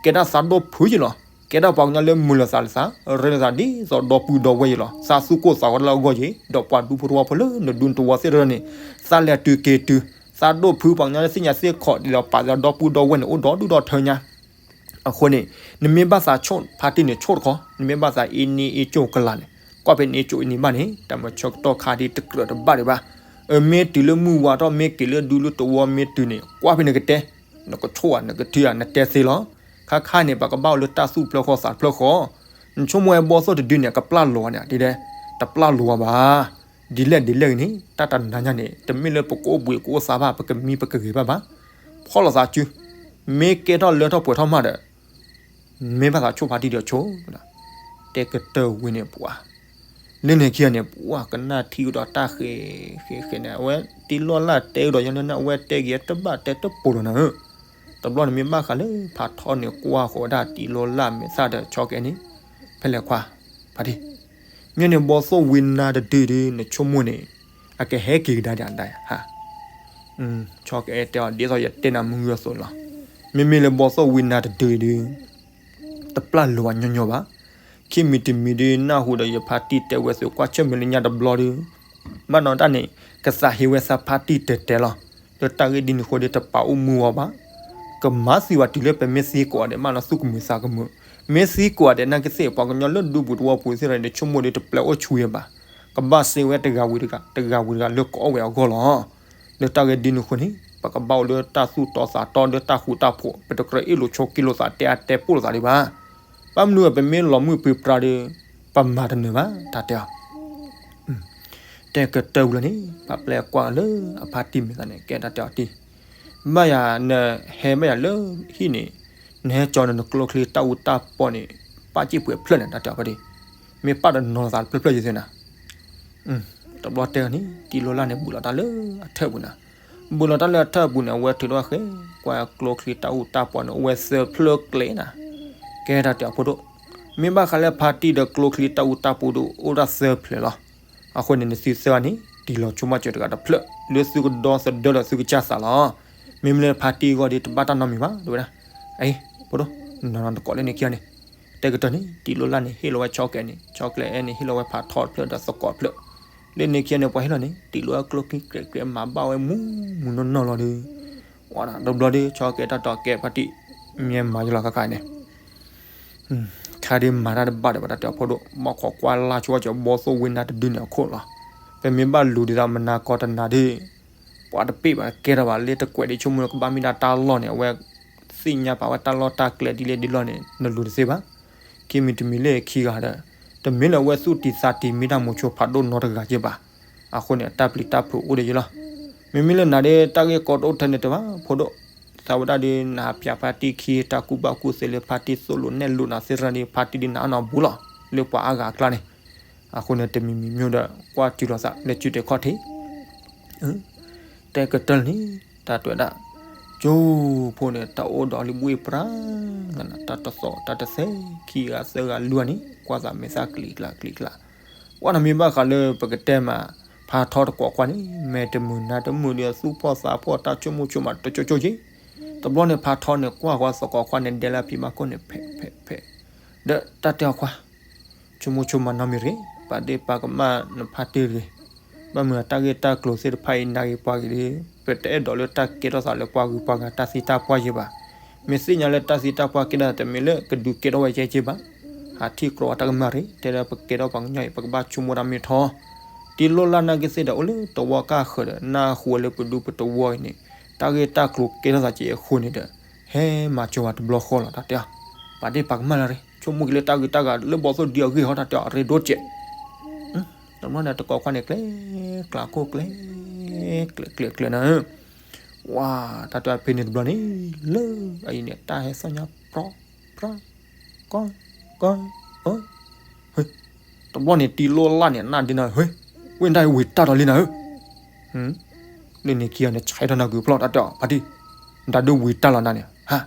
ကဲဒၣ်သးဒိၣ်ဖုးယဲလီၤ. ကဲဒၣ်ပှၤကညီလၢမုာ်လိာ်သးလၢသး, ရ့လိာ်သးဒ်သိးဒီပုၢ်ဒီဝဲၢ်ယဲလီၤ. သးသူၣ်ကိၢ်သးဂီၤလၢအဂီၢ်ယဲ, ဒီးပှၤဒူဖိတဝီဖိလၢနဒူနတဝီသ့ၣ်တဖၣ်န့ၣ်, သးလဲၤတုၤက့ၤတုၤ, သးဒိၣ်ဖုးပှၤကညီလၢသ့ၣ်ညါသ့ၣ်ခီၣ်ဒ်သိး ပှၤဒီပုၢ်ဒီဝဲၢ်န့ၣ် အိၣ်ဒီဒူၣ်ဒီထၢညါ အဃိန့ၣ်, နမ့ၢ်ဘၣ်သးဆိၣ်ဖါတံၢ်န့ၣ် ဆိၣ်တခီ, နမ့ၢ်ဘၣ်သးအ့န့အ့ကၠိၣ်ကလာ်န့ၣ်, ကွၢ်ဖဲန့ၣ်ကၠိၣ်အ့န့ၣ်ဘၣ်န့ၣ် တၢ်မၤဆၢကတီၢ်ခါဒ်တကြၢးတဘၣ်ဒံးဘၣ်. အမ့ၢ်တုၤလၢမုၢ်ဝါထီၣ် မ့ၢ်က့ၤလၢဒူလၢတဝီမ့ၢ်တုၤန့ၣ် ကွၢ်ဖဲနကတဲ, နကဆိၣ်ဧါ နကထုဧါ နတဲသ့လီၤ. ခါခါန့ၣ် ပကဘၣ်အိၣ်လၢတၢ်သူၣ်ဖျၢၣ်ဃီသးဖျၢၣ်ဃီ, နဆိကမိၣ်ဝဲဘီသိၣ်တဒုန့ၣ် အကပျၢ်လိာ်ဝဲန့ၣ် ဒ်လဲၣ်, တပျၢ်လိာ်ဝဲဘၣ်. ဒ်လဲၣ်ဒ်လဲၣ်ဂ့ၤန့ၣ် တၢ်တနၤညါန့ၣ် တမ့ၢ်လၢပကအိၣ်ဘှံးကအိၣ်သါဘၣ် ပကမံပကဂဲၤဘၣ်ဘၣ်. ဖီၣ်လိာ်သးစု, မ့ၢ်ကဲထီၣ်လၢထီၣ်ပှဲၤထီၣ်မးဒီး မ့ၢ်ဘၣ်သးဆိၣ်ဖါတံၢ်ဒီးဆိၣ်, တဲကတၢၢ်ဝံၤန့ၣ်ပှၤ, လၢန့ၣ်ခံဂၤန့ၣ် ပှၤကနၣ်ထံကဒီးတၢ်ဃဲၤဃဲၤဃဲၤန့ၣ် အဝဲတံၤလီၢ်လၢ်တဲကဒီးယၤလၢန့ၣ် အဝဲတဲက့ၤတဘၣ်တဲတပိာ်လီၤနၤဧၢ. တဘျီန့ၣ်မ့ၢ်ဘၣ်ဃးလၢဖးထီန့ၣ် ကွၢ်ဃီၤဝဲဒၣ်တံၤလီၢ်လၢ်မဲာ်သၣ်ဒီးဆီကဲန့ၣ်, ဖဲလဲၣ်ခွါ, ဖါတံၢ်, မ့ၢ်န့ၣ်ဘီသိၣ်ဝံနါတဒုဒု နဆိကမိၣ်န့ၣ် အကဟဲက့ၤကဒါဒ်ဒ်ဧါ. ဆီကဲတဲအီၤ ဒ်သိးယတဲနၤမုၢ်ဂၢၢ်အသိးန့ၣ်လီၤ. မ့မ့ၢ်လၢဘီသိၣ်ဝံနါတဒုဒု တပျၢ်လိာ်အညီညီဘၣ်. ခံမံၤတမံၤဒု နၢ်ဟူဒီးယဖါတံၢ်တဲဝဲသုးကွၢ်ဆၢၣ်မဲာ်လၢညါတဘျီဒု, ဘၣ်နီၢ်တၢ်န့ၣ် ကသးဟ့ဝဲသးဖါတံၢ်တဲတဲလီၤ. လၢတၢ်ဂ့ၢ်ဒ်န့ၣ်အဃိဒီး တပာ်အိၣ်မူအီၤဘၣ်. ကမၤသံဝဲတုၤလၢပမ့ၢ်သံကိးဂၤဒဲးမးလီၤ သူၣ်ကမုာ်သးကမုာ်, မ့ၢ်သံကိးဂၤဒဲးနာ်က့သ့ၣ် ပှၤကညီလၢဒူပူၤသဝီပူၤသ့ၣ်တဖၣ်န့ၣ် ဆိကမိၣ်ဒီးတပျဲအိၣ်ဆူၣ်ဝဲဘၣ်. ကဘၣ်စ့ဝဲတဂၤဝံၤတဂၤ တဂၤဝံၤတဂၤလၢကအီၣ်ဝဲအဂီၢ်လီၤ. လၢတၢ်ဂ့ၢ်ဒ်န့ၣ်အဃိန့ၣ် ပကဘၣ်အိၣ်လၢတၢ်သူၣ်တီသးတီလၢတၢ်ဃူတၢ်ဖိး, ပတကြၢးအ့ၣ်လိာ်ဆိးက့လိာ်သးတဲအါတဲပိာ်လိာ်သးဒံးဘၣ်. ဘၣ်မနုၤပမ့ၢ်လီၤမုၢ်ပှ့ၤပြါဒီး ပမၤတနၢၤဘၣ် တၢ်တဲအီၤ. တဲကတၢၢ်ဝံၤလီၤန့ၣ် ပာ်ပျဲကွၢ်လၢအဖါတံၢ်မဲာ်သးန့ၣ် ကဲတၢ်တဲအီၤတံၢ်, ဘၣ်ယၤနဟဲဘၣ်ယၤလၢဟံၣ်န့ၣ်, နဟဲကၠီနကျိချံတၢ်အူတၢ်ပီန့ၣ် ပာ်စံၣ်ပှဲၤဖျၢၣ်န့ၣ် တၢ်တဲအီၤဖါတံၢ်, မ့ၢ်ပာ်တနီၤသးတဖျၢၣ်ဖျၢၣ်ယသ့နၤ တဘျီတဲန့ၣ် တံၤလိၢ်လၢ်န့ၣ် ဘူးလီၤတၢ်လၢအထၢၣ်ပူၤနၤ, ဘူးလီၤတၢ်လၢအထၢၣ်ပူၤန့ၣ် အဝဲထုးထီၣ်ဃဲ ကွၢ်ကျိချံတၢ်အူတၢ်ပီန့ၣ် အိၣ်ဝဲသၢဖျၢၣ်ကျဲနၤ, ကဲတၢ်တဲအီၤဖိဒိၣ်, မ့ၢ်ဘၣ်ဃးလၢဖါတံၢ်ဒီးကျိချံတၢ်အူတၢ်ပီဒုး အိၣ်ဒၣ်သၢဖျၢၣ်လီၤ. အဃိန့ၣ် နသုသၢဂၤန့ၣ် တံၤလီၤဆိကမိၣ်စၢၤတဂၤတဖျၢၣ် လၢသုကဒီသဒၢဒီးသုကစၢ်သးလီၤ. မ့မ့ၢ်လၢဖါတံၢ်အဂီၢ်ဒီး တဘၣ်တၢ်နီတမံၤဘၣ် တဲဝဲဒၣ်. အ့ ဖိဒိၣ်, နီၢ်နီၢ်တကိးလၢန့ၣ်ခံဂၤန့ၣ်, တဲကတၢၢ်န့ၣ် တံၤလိၢ်လၢ်န့ၣ် ဟ့ၣ်လီၤဝဲဆီကဲန့ၣ်, ဆီကဲအဲန့ၣ် ဟ့ၣ်လီၤဝဲဖးထီတဖျၢၣ်ဒီးသကိးတဖျၢၣ်, လၢန့ၣ်ခံဂၤန့ၣ် ပှၤဟ့ၣ်လီၤန့ၣ် တံၤလိၢ်လၢ်ကျိချံကြဲးကြဲးမၤဘၣ်ဝဲမုၢ်မုၢ်နီၢ်နီၢ်လီၤဒီး, တဘျီဒီး ဆီကဲတၢ်တီၤကဲဖါတံၢ် မ့ၢ်မၤယလီၤခါခါန့ၣ် ခါဒ်မၤတၢ်တဘၣ်ဒီးဘၣ်တၢ်တဲအီၤဖိဒိၣ် ဘၣ်ခိးကွၢ်လၢ်ဆိကၠီဘီသိၣ်ဝ့ၢ်နါတဒုန့ၣ်အခိၣ်လီၤ. ပမ့ၢ်ဘၣ်လူၤဒ်သိးမနၤကီတနၤဒီး ပှၤတပ့ၢ်ဘၣ်ကဲထီၣ်ဘၣ် လၢတကွဲးဒ်ဆိကမိၣ်လၢကဘၣ်မ့ၢ်ဒၣ်တၢ်လီၢ်န့ၣ် အဝဲသ့ၣ်ညါပာ်ဝဲတၢ်လီၢ်တၢ်ကျဲဒ်လဲၣ်ဒ်လဲၣ်န့ၣ် နလူၤတသ့ဘၣ်. ခံမံၤတမံၤလၢခံဂၤဒီး တမ့ၢ်လၢအဝဲသူၣ်တံၤသးတံၤမ့ၢ်တၢ်မိၤဆိဖးဒိၣ်နီတဂၤက့ဘၣ်. အဃိန့ၣ် အတၢ်ပျံၤတၢ်ဖုးအိၣ်ဒီးယလီၤ. မ့မ့ၢ်လၢနၤဒီးတၢ်ဂ့ၢ်ကီတအိၣ်ထဲန့ၣ်တဘၣ် ဖိဒိၣ်, သးဝဲဒၣ်ဒီးနဟးပျးဖါတံၢ်ခံ တၢ်ကူၣ်ဘၣ်ကူၣ်သ့လၢဖါတံၢ်သိၣ်လိနဲၣ်လိနၤသ့ၣ်တဖၣ်န့ၣ် ဖါတံၢ်ဒ်နၤအနီၢ်ဘူးလီၤ လၢပှၤအါဂၤအကျါန့ၣ်. အဃိန့ၣ် တမံၤမံၤမ့ၢ်ဒီး ကွၢ်တုၤလီၤသးလၢစုတဲာ်ခီၣ်ထံး တဲကတၢၢ်လၢန့ၣ် တၢ်တဲဝဲဒၣ် ကၠိဖိန့ၣ် တၢ်အိၣ်ဒီးလံဘှ့ၣ်ပြၢ် တၢ်တသီၣ်တၢ်တသဲ ခံဂၤသၢဂၤလွံၢ်ဂၤန့ၣ် ကွၢ်သးမဲာ်သၣ်ကျံးကျါကျံးကျါ. ပှၤနီၢ်မ့ၢ်ဘၣ်ဃးလၢပကတဲမး ဖးထီတကိးခွါန့ၣ် မဲာ်တမုာ်နါတမုာ်ဒီးသူၣ်ဖှီၣ်သးဖှီၣ် တၢ်ဆိကမိၣ်ဆိကမးတကၠိကၠိက့. တဘျီန့ၣ် ဖးထီန့ၣ် ကွၢ်ဃီသကိးခွါန့ၣ် ဒဲလၢဖံဘၣ်ခိၣ်န့ၣ် ဖဲးဖဲးဖဲး ဒီးတၢ်တဲအီၤခွါ ဆိကမိၣ်ဆိကမးနီတမံၤတဂ့ၤ, ပာ်ဒ့ၣ်ပာ်ကမၣ်နဖါတံၢ်တဂ့ၤ. ဘၣ်မနုၤတၢ်ဂ့ၢ်တၢ်ကျိၤသ့ၣ်တဖၣ်အံၤ နၤဂ့ၤပှၤဂ့ၤဒီး ပတအဲၣ်ဒိးလၢတၢ်ကဲထီၣ်သးလၢပှၤဂုၤပှၤဂၤတၢ်သံတၢ်ပှၢ်ယဲဘၣ်. မ့ၢ်သ့ၣ်ညါလၢတၢ်သံတၢ်ပှၢ်ကဲထီၣ်သး တမ့ၢ်လၢကဒုးကဲထီၣ်ဝဲကဲက့ဘၣ်. ဟးထံၣ်ကြီအတၢ်ကမၣ်တဂ့ၤ, တဲလၢပကဲထီၣ်ပှၤကညီအံၤ ပကဘၣ်ဆိကမိၣ်တၢ်မ့ၢ်ထီ တံၤလိၢ်လၢ်နာ်က့သ့ၣ်ဒီး အိၣ်လၢတဝီကၢ်ဃၢၤဒီး နၢ်ဟူဝဲလၢပဒူပတဝီအံၤန့ၣ် တၢ်ဂ့ၢ်တၢ်ကျိၤကဲထီၣ်သးကဲအဃိန့ၣ်ဒီး ဟဲမၤစၢၤဝဲတဘျီဃီလီၤ တၢ်တဲအီၤ. ပာ်ဒ့ၣ်ပာ်ကမၣ်လၢၤရ့ ဆိကမိၣ်က့ၤလၢတၢ်ဂ့ၢ်တၢ်ဂၤလၢဘီသိၣ်ဒံအဂ့ၢ်ဟီ တၢ်တဲအီၤ ရ့ဒိၣ်စဲး. တဘျီန့ၣ် တကိးခွါန့ၣ် ကျဲၤကျးခိၣ်ကျဲၤ ကျဲၤကျဲၤကျဲၤနၤ ဝါ တၢ်တဲအီၤဖဲန့ၣ်တဘျီန့ၣ် လၢအအံၤန့ၣ် တၢ်ဟဲသီၣ်ညါ ပြီ ပြီ ကီ ကီ အၢ တဘျီန့ၣ် တံၤလိၢ်လၢ်န့ၣ် နၢ်ဒ့နၤ ဟ့ ဝ့ၢ်နတၢ်ဝံၤတၢ်ဒီးလံနၤဧၢ. လၢန့ၣ်ခံဂၤန့ၣ် ဆဲးထီၣ်နၤဂုာ်ဖျီၣ် တၢ်တဲအီၤ ဖါတံၢ် နတၢ်ဒုးဝံၤတၢ်လီၤနၤန့ၣ် ဟါ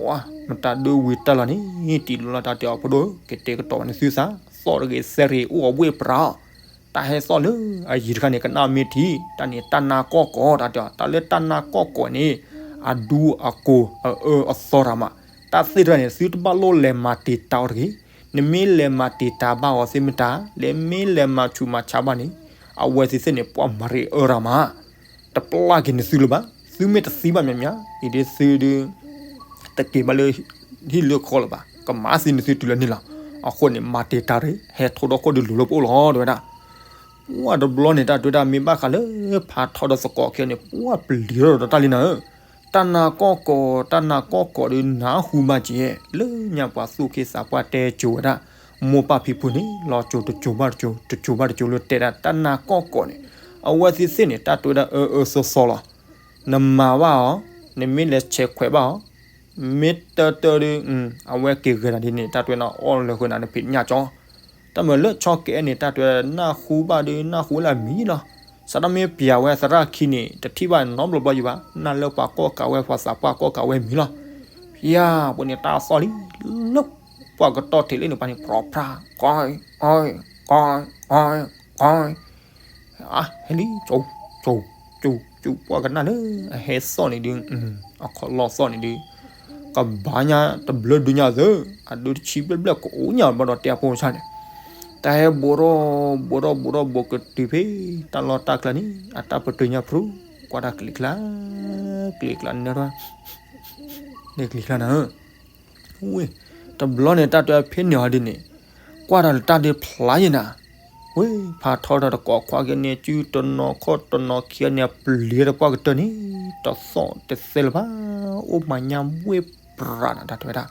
ဝါ မတၤဒုးဝံၤတၢ်လီၤန့ၣ် တံၤလိၢ်လၢ် တၢ်တဲအီၤ ဖိဒိၣ် ကတဲာ်ကတီၤဘၣ်န့ၣ်သုသး သီၣ်တဂ့ၤသဲတဂ့ၤ အိၣ်အဝ့ၢ်ပြး တၢ်ဟဲသီၣ်လၢအယံၤတခါန့ၣ် ကနၣ်မ့ၢ်ထံ တၢ်န့ၣ်တၢ်နါကီၢ်ကီး တၢ်တဲအီၤ တၢ်လၢတၢ်နါကီၢ်ကီးန့ၣ် အဒူအကိၤ အအၢအသီရၤမး တၢ်သ့ၣ်တဖၣ်န့ၣ် သုတဘၣ်လိၣ်လဲၤမၤတံာ်တာ်အီၤတဂ့ၤ. နမ့ၢ်လဲၤမၤတံာ်တာ်ဘၣ်အီၤသ့ၣ်မတၤ လဲၤမ့ၢ်လဲၤမၤဆူးမၤဆါဘၣ်န့ၣ် အဝဲသ့ၣ်သ့ၣ်န့ၣ် ပှၤမၤရ့အၢရၤမး တပျၢ်က့ၤနသုလၢၤဘၣ်. သုမ့ၢ်တသံဘၣ်မးမး အံၤဒ်သုဒုး တက့ၤဘၣ်လၢ ဟံၣ်လၢဃီလၢၤဘၣ် ကမၤသံနသုတုၤလၢန့ၣ်လီၤ. အဃိန့ၣ် မၤတံာ်တာ်တဂ့ၤ ဟဲထီၣ်ဒီခိၣ်ဒုးလိၤလၢပအိၣ်လီၤ တဲဝဲဒၣ်. ပှၢ်တဘျီန့ၣ် တၢ်တဲဝဲဒၣ် မ့ၢ်ဘၣ်ဃးလၢဖးထီဒီးသကိးခံဂၤန့ၣ် ပှၢ်ပျံၤထီၣ်ဒီးတၢ်လံနၤဧၢ. တၢ်နါကီၢ်ကီး တၢ်နါကီၢ်ကီးဒုးနၢ်ဟူဘၣ်က့ၤ လၢညါပှၤသူၣ်က့သးပှၢ်တဲကၠိၤဝဲဒၣ် မိၢ်ပၢ်ဖံဖုန့ၣ် လီၤကၠိၤတကၠိၤဘၣ်တကၠိၤ တကၠိၤဘၣ်တကၠိၤလၢတဲဒၣ် တၢ်နါကီၢ်ကီးန့ၣ် အဝဲသ့ၣ်သ့ၣ်န့ၣ် တၢ်တဲဝဲဒၣ်အၢအၢသီသီလီၤ. နမၤဘၣ်အီၤ နမ့ၢ်လဲၤဆဲးခွဲးဘၣ်အီၤ မ့ၢ်တၢ်တၢ်ဒုး အဝဲက့ၤဂဲၤနၤဒ်န့ၣ် တၢ်တဲဝဲဒၣ်အီၣ်လၢာ်ဃုာ်နၤနဖံးညၣ်ကၠီ တၢ်မၤလၢဆီကဲအဲၣ်န့ၣ် တၢ်တဲဝဲဒၣ် နၢ်ဟူဘၣ်ဒုး နၢ်ဟူလၢအမံၤလီၤ. စးထီၣ်မ့ၢ်ပျးဝဲသရၣ်ခံန့ၣ် တထံၣ်ဘၣ်နီတဘျီဘျီယံၤဘၣ် နၢ်လၢပှၤကီၢ်ကးဝဲ ပှၤသးပှၢ်ကီၢ်ကးဝဲမံၤလီၤ. ဖျါ ပှၤန့ၣ်တၢ်သီၣ်လံ လၢပှၤကတီၢ်ထံးလၢန့ၣ် ပှၤန့ၣ် ဖြီဖြါ ကီ ကီ ကီ ကီ ကီ အါ ဟဲလံ ကၠိ ကၠိ ကၠိ ကၠိ ပှၤကနၣ်လၢ အဟဲသီၣ်န့ၣ်ဒုး အခီၣ်လီၢ်သီၣ်န့ၣ်ဒုး ကဘၣ်ညါတဘျၢဒုးညါသၢ အဒုးတဆံဘျဲၣ်ဘျဲၣ်ကအိၣ်ညါဘၣ်ဒီးတဲအဖိဆၣ်န့ၣ် တၢ်ဟဲဘိးထီၣ် ဘိးထီၣ်ဘိးထီၣ်ဘိးကတုၤဖဲ တၢ်လီၢ်တၢ်ကျဲန့ၣ် အတၢ်ပတုာ်ညါဖျိ ကွၢ်တၢ်ကျံးကျါ ကျံးကျါနၢထီၣ် န့ၣ်ကျံးကျါနၤဧၢ ဝ့ၢ် တဘျီန့ၣ် တၢ်တဲဖဲန့ၣ်ဟီဒ်န့ၣ် ကွၢ်တၢ်လၢတၢ်ဒုးဖျါယံၤနၤ ဝ့ၢ် ဖးထီတၢ်တကိးခွါက့ၤန့ၣ် စုတနီၤခီၣ်တနီၤခံဂၤန့ၣ် အပျံၤတပှၢ်ကတၢၢ်န့ၣ် တသီၣ်တသဲလၢၤဘၣ် အိၣ်မၤညါဘှ့ၣ်ပြးနၤ တၢ်တဲဝဲဒၣ်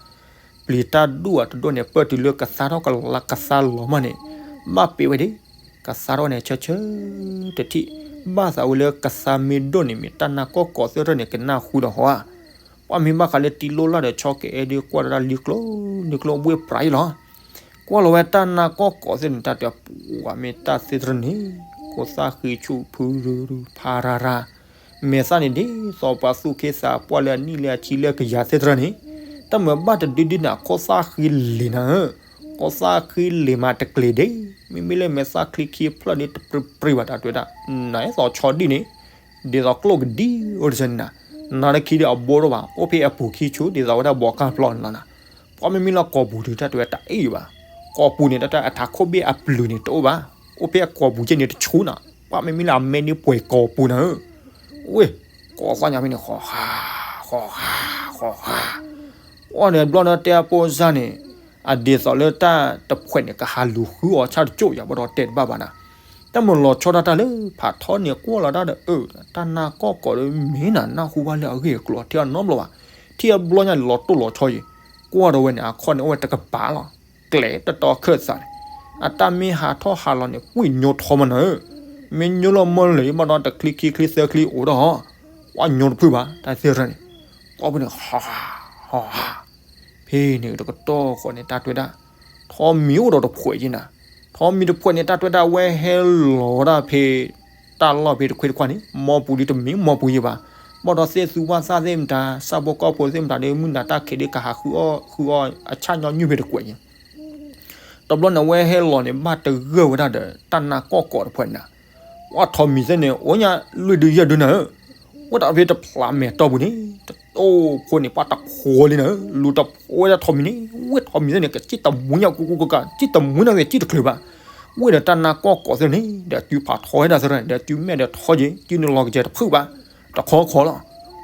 ပျံၤတၢ်ဒိၣ်အတဒိၣ်န့ၣ် ပၢၢ်တုၤလၢကသါထီၣ်ကလါကသါလီၤမးန့ၣ် ဘၣ်ပ့ၤဝဲဒၣ် ကသါထီၣ်န့ၣ် ဆၢဆၢ တထံၣ် ဘၣ်သးဝဲလၢကသါမ့ၢ်ဒိၣ်န့ၣ် မ့ၢ်တၢ်နါကီၢ်ကီးသ့ၣ်တဖၣ်န့ၣ် ကနၢ်ဟူဒီးဟီဧါ ပှၤမ့ၢ်ဘၣ်ဃးလၢတံၤလိၢ်လၢ်ဒီး ဆီကအဲၣ်ဒုးကွၢ်တၢ်လံကျိ လံကျိဘှ့ၣ်ပြးအံၤလီၤ ကွၢ်လီၤဝဲတၢ်နါကီၢ်ကီးသ့ၣ်န့ၣ် တၢ်တဲပှၤမ့ၢ်တၢ်သ့ၣ်တဖၣ်န့ၣ် ကိးသၣ်ဃံဆူၣ်ဖုရူရူဖးရၤရၤ မဲာ်သၣ်န့ၣ်ဒ်သိးပှၤသူၣ်က့သးပှၢ်လၢအနံၣ်လၢအဆံလၢကယၤသ့ၣ်တဖၣ်န့ၣ် တၢ်မၤဘၣ်တဒုဒုနၤ ကိးသၣ်ဃံလ့ၤနၤဧၢ ကိးသၣ်ဃံလ့ၤမးတကျ့ၤဒ့ မ့မ့ၢ်လၢမဲာ်သၣ်ချံခံဖျၢၣ်ဒ်တပြံပြံဘၣ် တၢ်တဲဝဲဒၣ် နအဲၣ်သိးဆီဒံၣ်န့ၣ် ဒ်သိးကျိၣ်ကဒံအိၣ်တဆၢန့ၣ်နၤ နၤလၢခံဒ်အဘိထီၣ်ဘၣ် အိၣ်ဖဲအပူၤခံဆူ ဒ်သိးဝဲဒၣ်ဘီကၢ်ပျီန့ၣ်လီၤနၤ ပှၤမ့မ့ၢ်လၢကိာ်ပူၤဒုး တၢ်တဲဝဲတၢ်အ့ၣ်ဘၣ် ကိာ်ပူၤန့ၣ် တၢ်တဲအထးခိၣ်ဘ့ၣ်အပျုၤန့ၣ်တအိၣ်ဘၣ် အိၣ်ဖဲအကိာ်ပူၤကဲန့ၣ်တဆူနၤ ပှၤမ့မ့ၢ်လၢအမဲန့ၢ်ပှဲၤကိာ်ပူၤနၤဧၢ ဝ့ၢ် ကိ ပိာ်သီၣ်ညါဖဲန့ၣ် ဃီၤဃါ, ဃီၤဃါ, ဃီၤဃါ, အီၣ်န့ၣ်ဘျီဒီးတဲအပိၢ်စၢ်န့ၣ်, အဒ်သိးလၢတၢ်တဖှဲးန့ၣ် ကဟးလူၤဃုအီၤဆၣ်တကၠိၢ်ယၤ ဘၣ်ဒီးတဲတဘၣ်ဘၣ်နၤ, တၢ်မၤလီၤဆီဒၣ်တၢ်လၢ ဖးထီန့ၣ်ကွၢ်လီၤတၢ်ဒီး အၢ တၢ်နါကီၢ်ကိးဒီးမ့ၢ်နၤ နၢ်ဟူဘၣ်လၢအဂ့ၢ်အကျိၤထံအနီတဘျီဘၣ်, ထံအဘျီညါန့ၣ် လီၤတိၢ်လီၤဆီယံၤ, ကွၢ်ဒီးဝဲန့ၣ် အခီၣ်န့ၣ်အိၣ်ဝဲတကပၤလီၤ, ကျဲတတီခၢၣ်သးန့ၣ်, အတၢ်မ့ၢ်ဟးထီၣ်ဟးလီၤန့ၣ် ကွံာ်ညိထီမးနၤဧၢ, မ့ၢ်ညိလီၤမၢလၢာ်ဘၣ်ဒီး တချံခံချံသၢချံအိၣ်ဒီး ပှၤညိတဖုၣ်ဘၣ် တၢ်သ့ၣ်တဖၣ်န့ၣ်, ပှၤဖဲန့ၣ် ဟီဟီဟီဟီ, ဖဲန့ၣ်တကတီၢ်ဃီန့ၣ် တၢ်တဲဝဲဒၣ်, ထီးမံၤအိၣ်ဒီးတဖှဲးက့နၤ, ထီးမံၤတဖှဲးန့ၣ် တၢ်တဲဝဲဒၣ် အဝဲဟဲလီၤဝဲဒၣ်ဖဲ တၢ်လီၢ်ဖဲတခွ့တခွါန့ၣ် မီပူၤဒ်တမ့ၢ်မီပူၤယံၤဘၣ်, ဘၣ်ဒီးသ့ၣ်သူဝၣ်သၣ်သ့ၣ်မတၤ ဆၣ်ဖိကီၢ်ဖိသ့ၣ်မတၤဒီး မုၢ်နၤတၢ်ခံးဒ်ကဟးဃုအီၣ်ဃုအီၣ်အဆၣ်ညီနုၢ်ဖဲတကွဲးန့ၣ် တဘျီန့ၣ် အဝဲဟဲလီၤန့ၣ် ဘၣ်တဂၢၢ်ဝဲဒၣ်ဒီး တၢ်နါကီၢ်ကိးတဖှဲးန့ၣ်, ပှၤထီးမံၤသ့ၣ်န့ၣ် အိၣ်ညါလွံၢ်ဒုယဲၢ်ဒုနၤဧၢ, ဝဲတၢ်ဖဲတဖျးမဲာ်တီၢ်ပူၤန့ၣ် တတိၢ်ဖိန့ၣ် ပှၤတဖိလံနၤဧၢ, လူၤတဖိဝဲဒၣ်ထီးမံၤန့ၣ် ဝဲထီးမံၤသ့ၣ်န့ၣ် ကစံၣ်တမူညါကူကူကက စံၣ်တမူညါဝဲစံၣ်တချုးဘၣ်, ဝဲဒီးတၢ်နါကီၢ်ကိးသ့ၣ်န့ၣ် ဒီးတုၤဖးထီဝဲဒၣ်သ့ၣ်န့ၣ် ဒီးတုၤမဲာ်ဒီးထီက့ၤ တုၤနလီၤကစဲၤတဖုၣ်ဘၣ်, တခီခီလီၤ,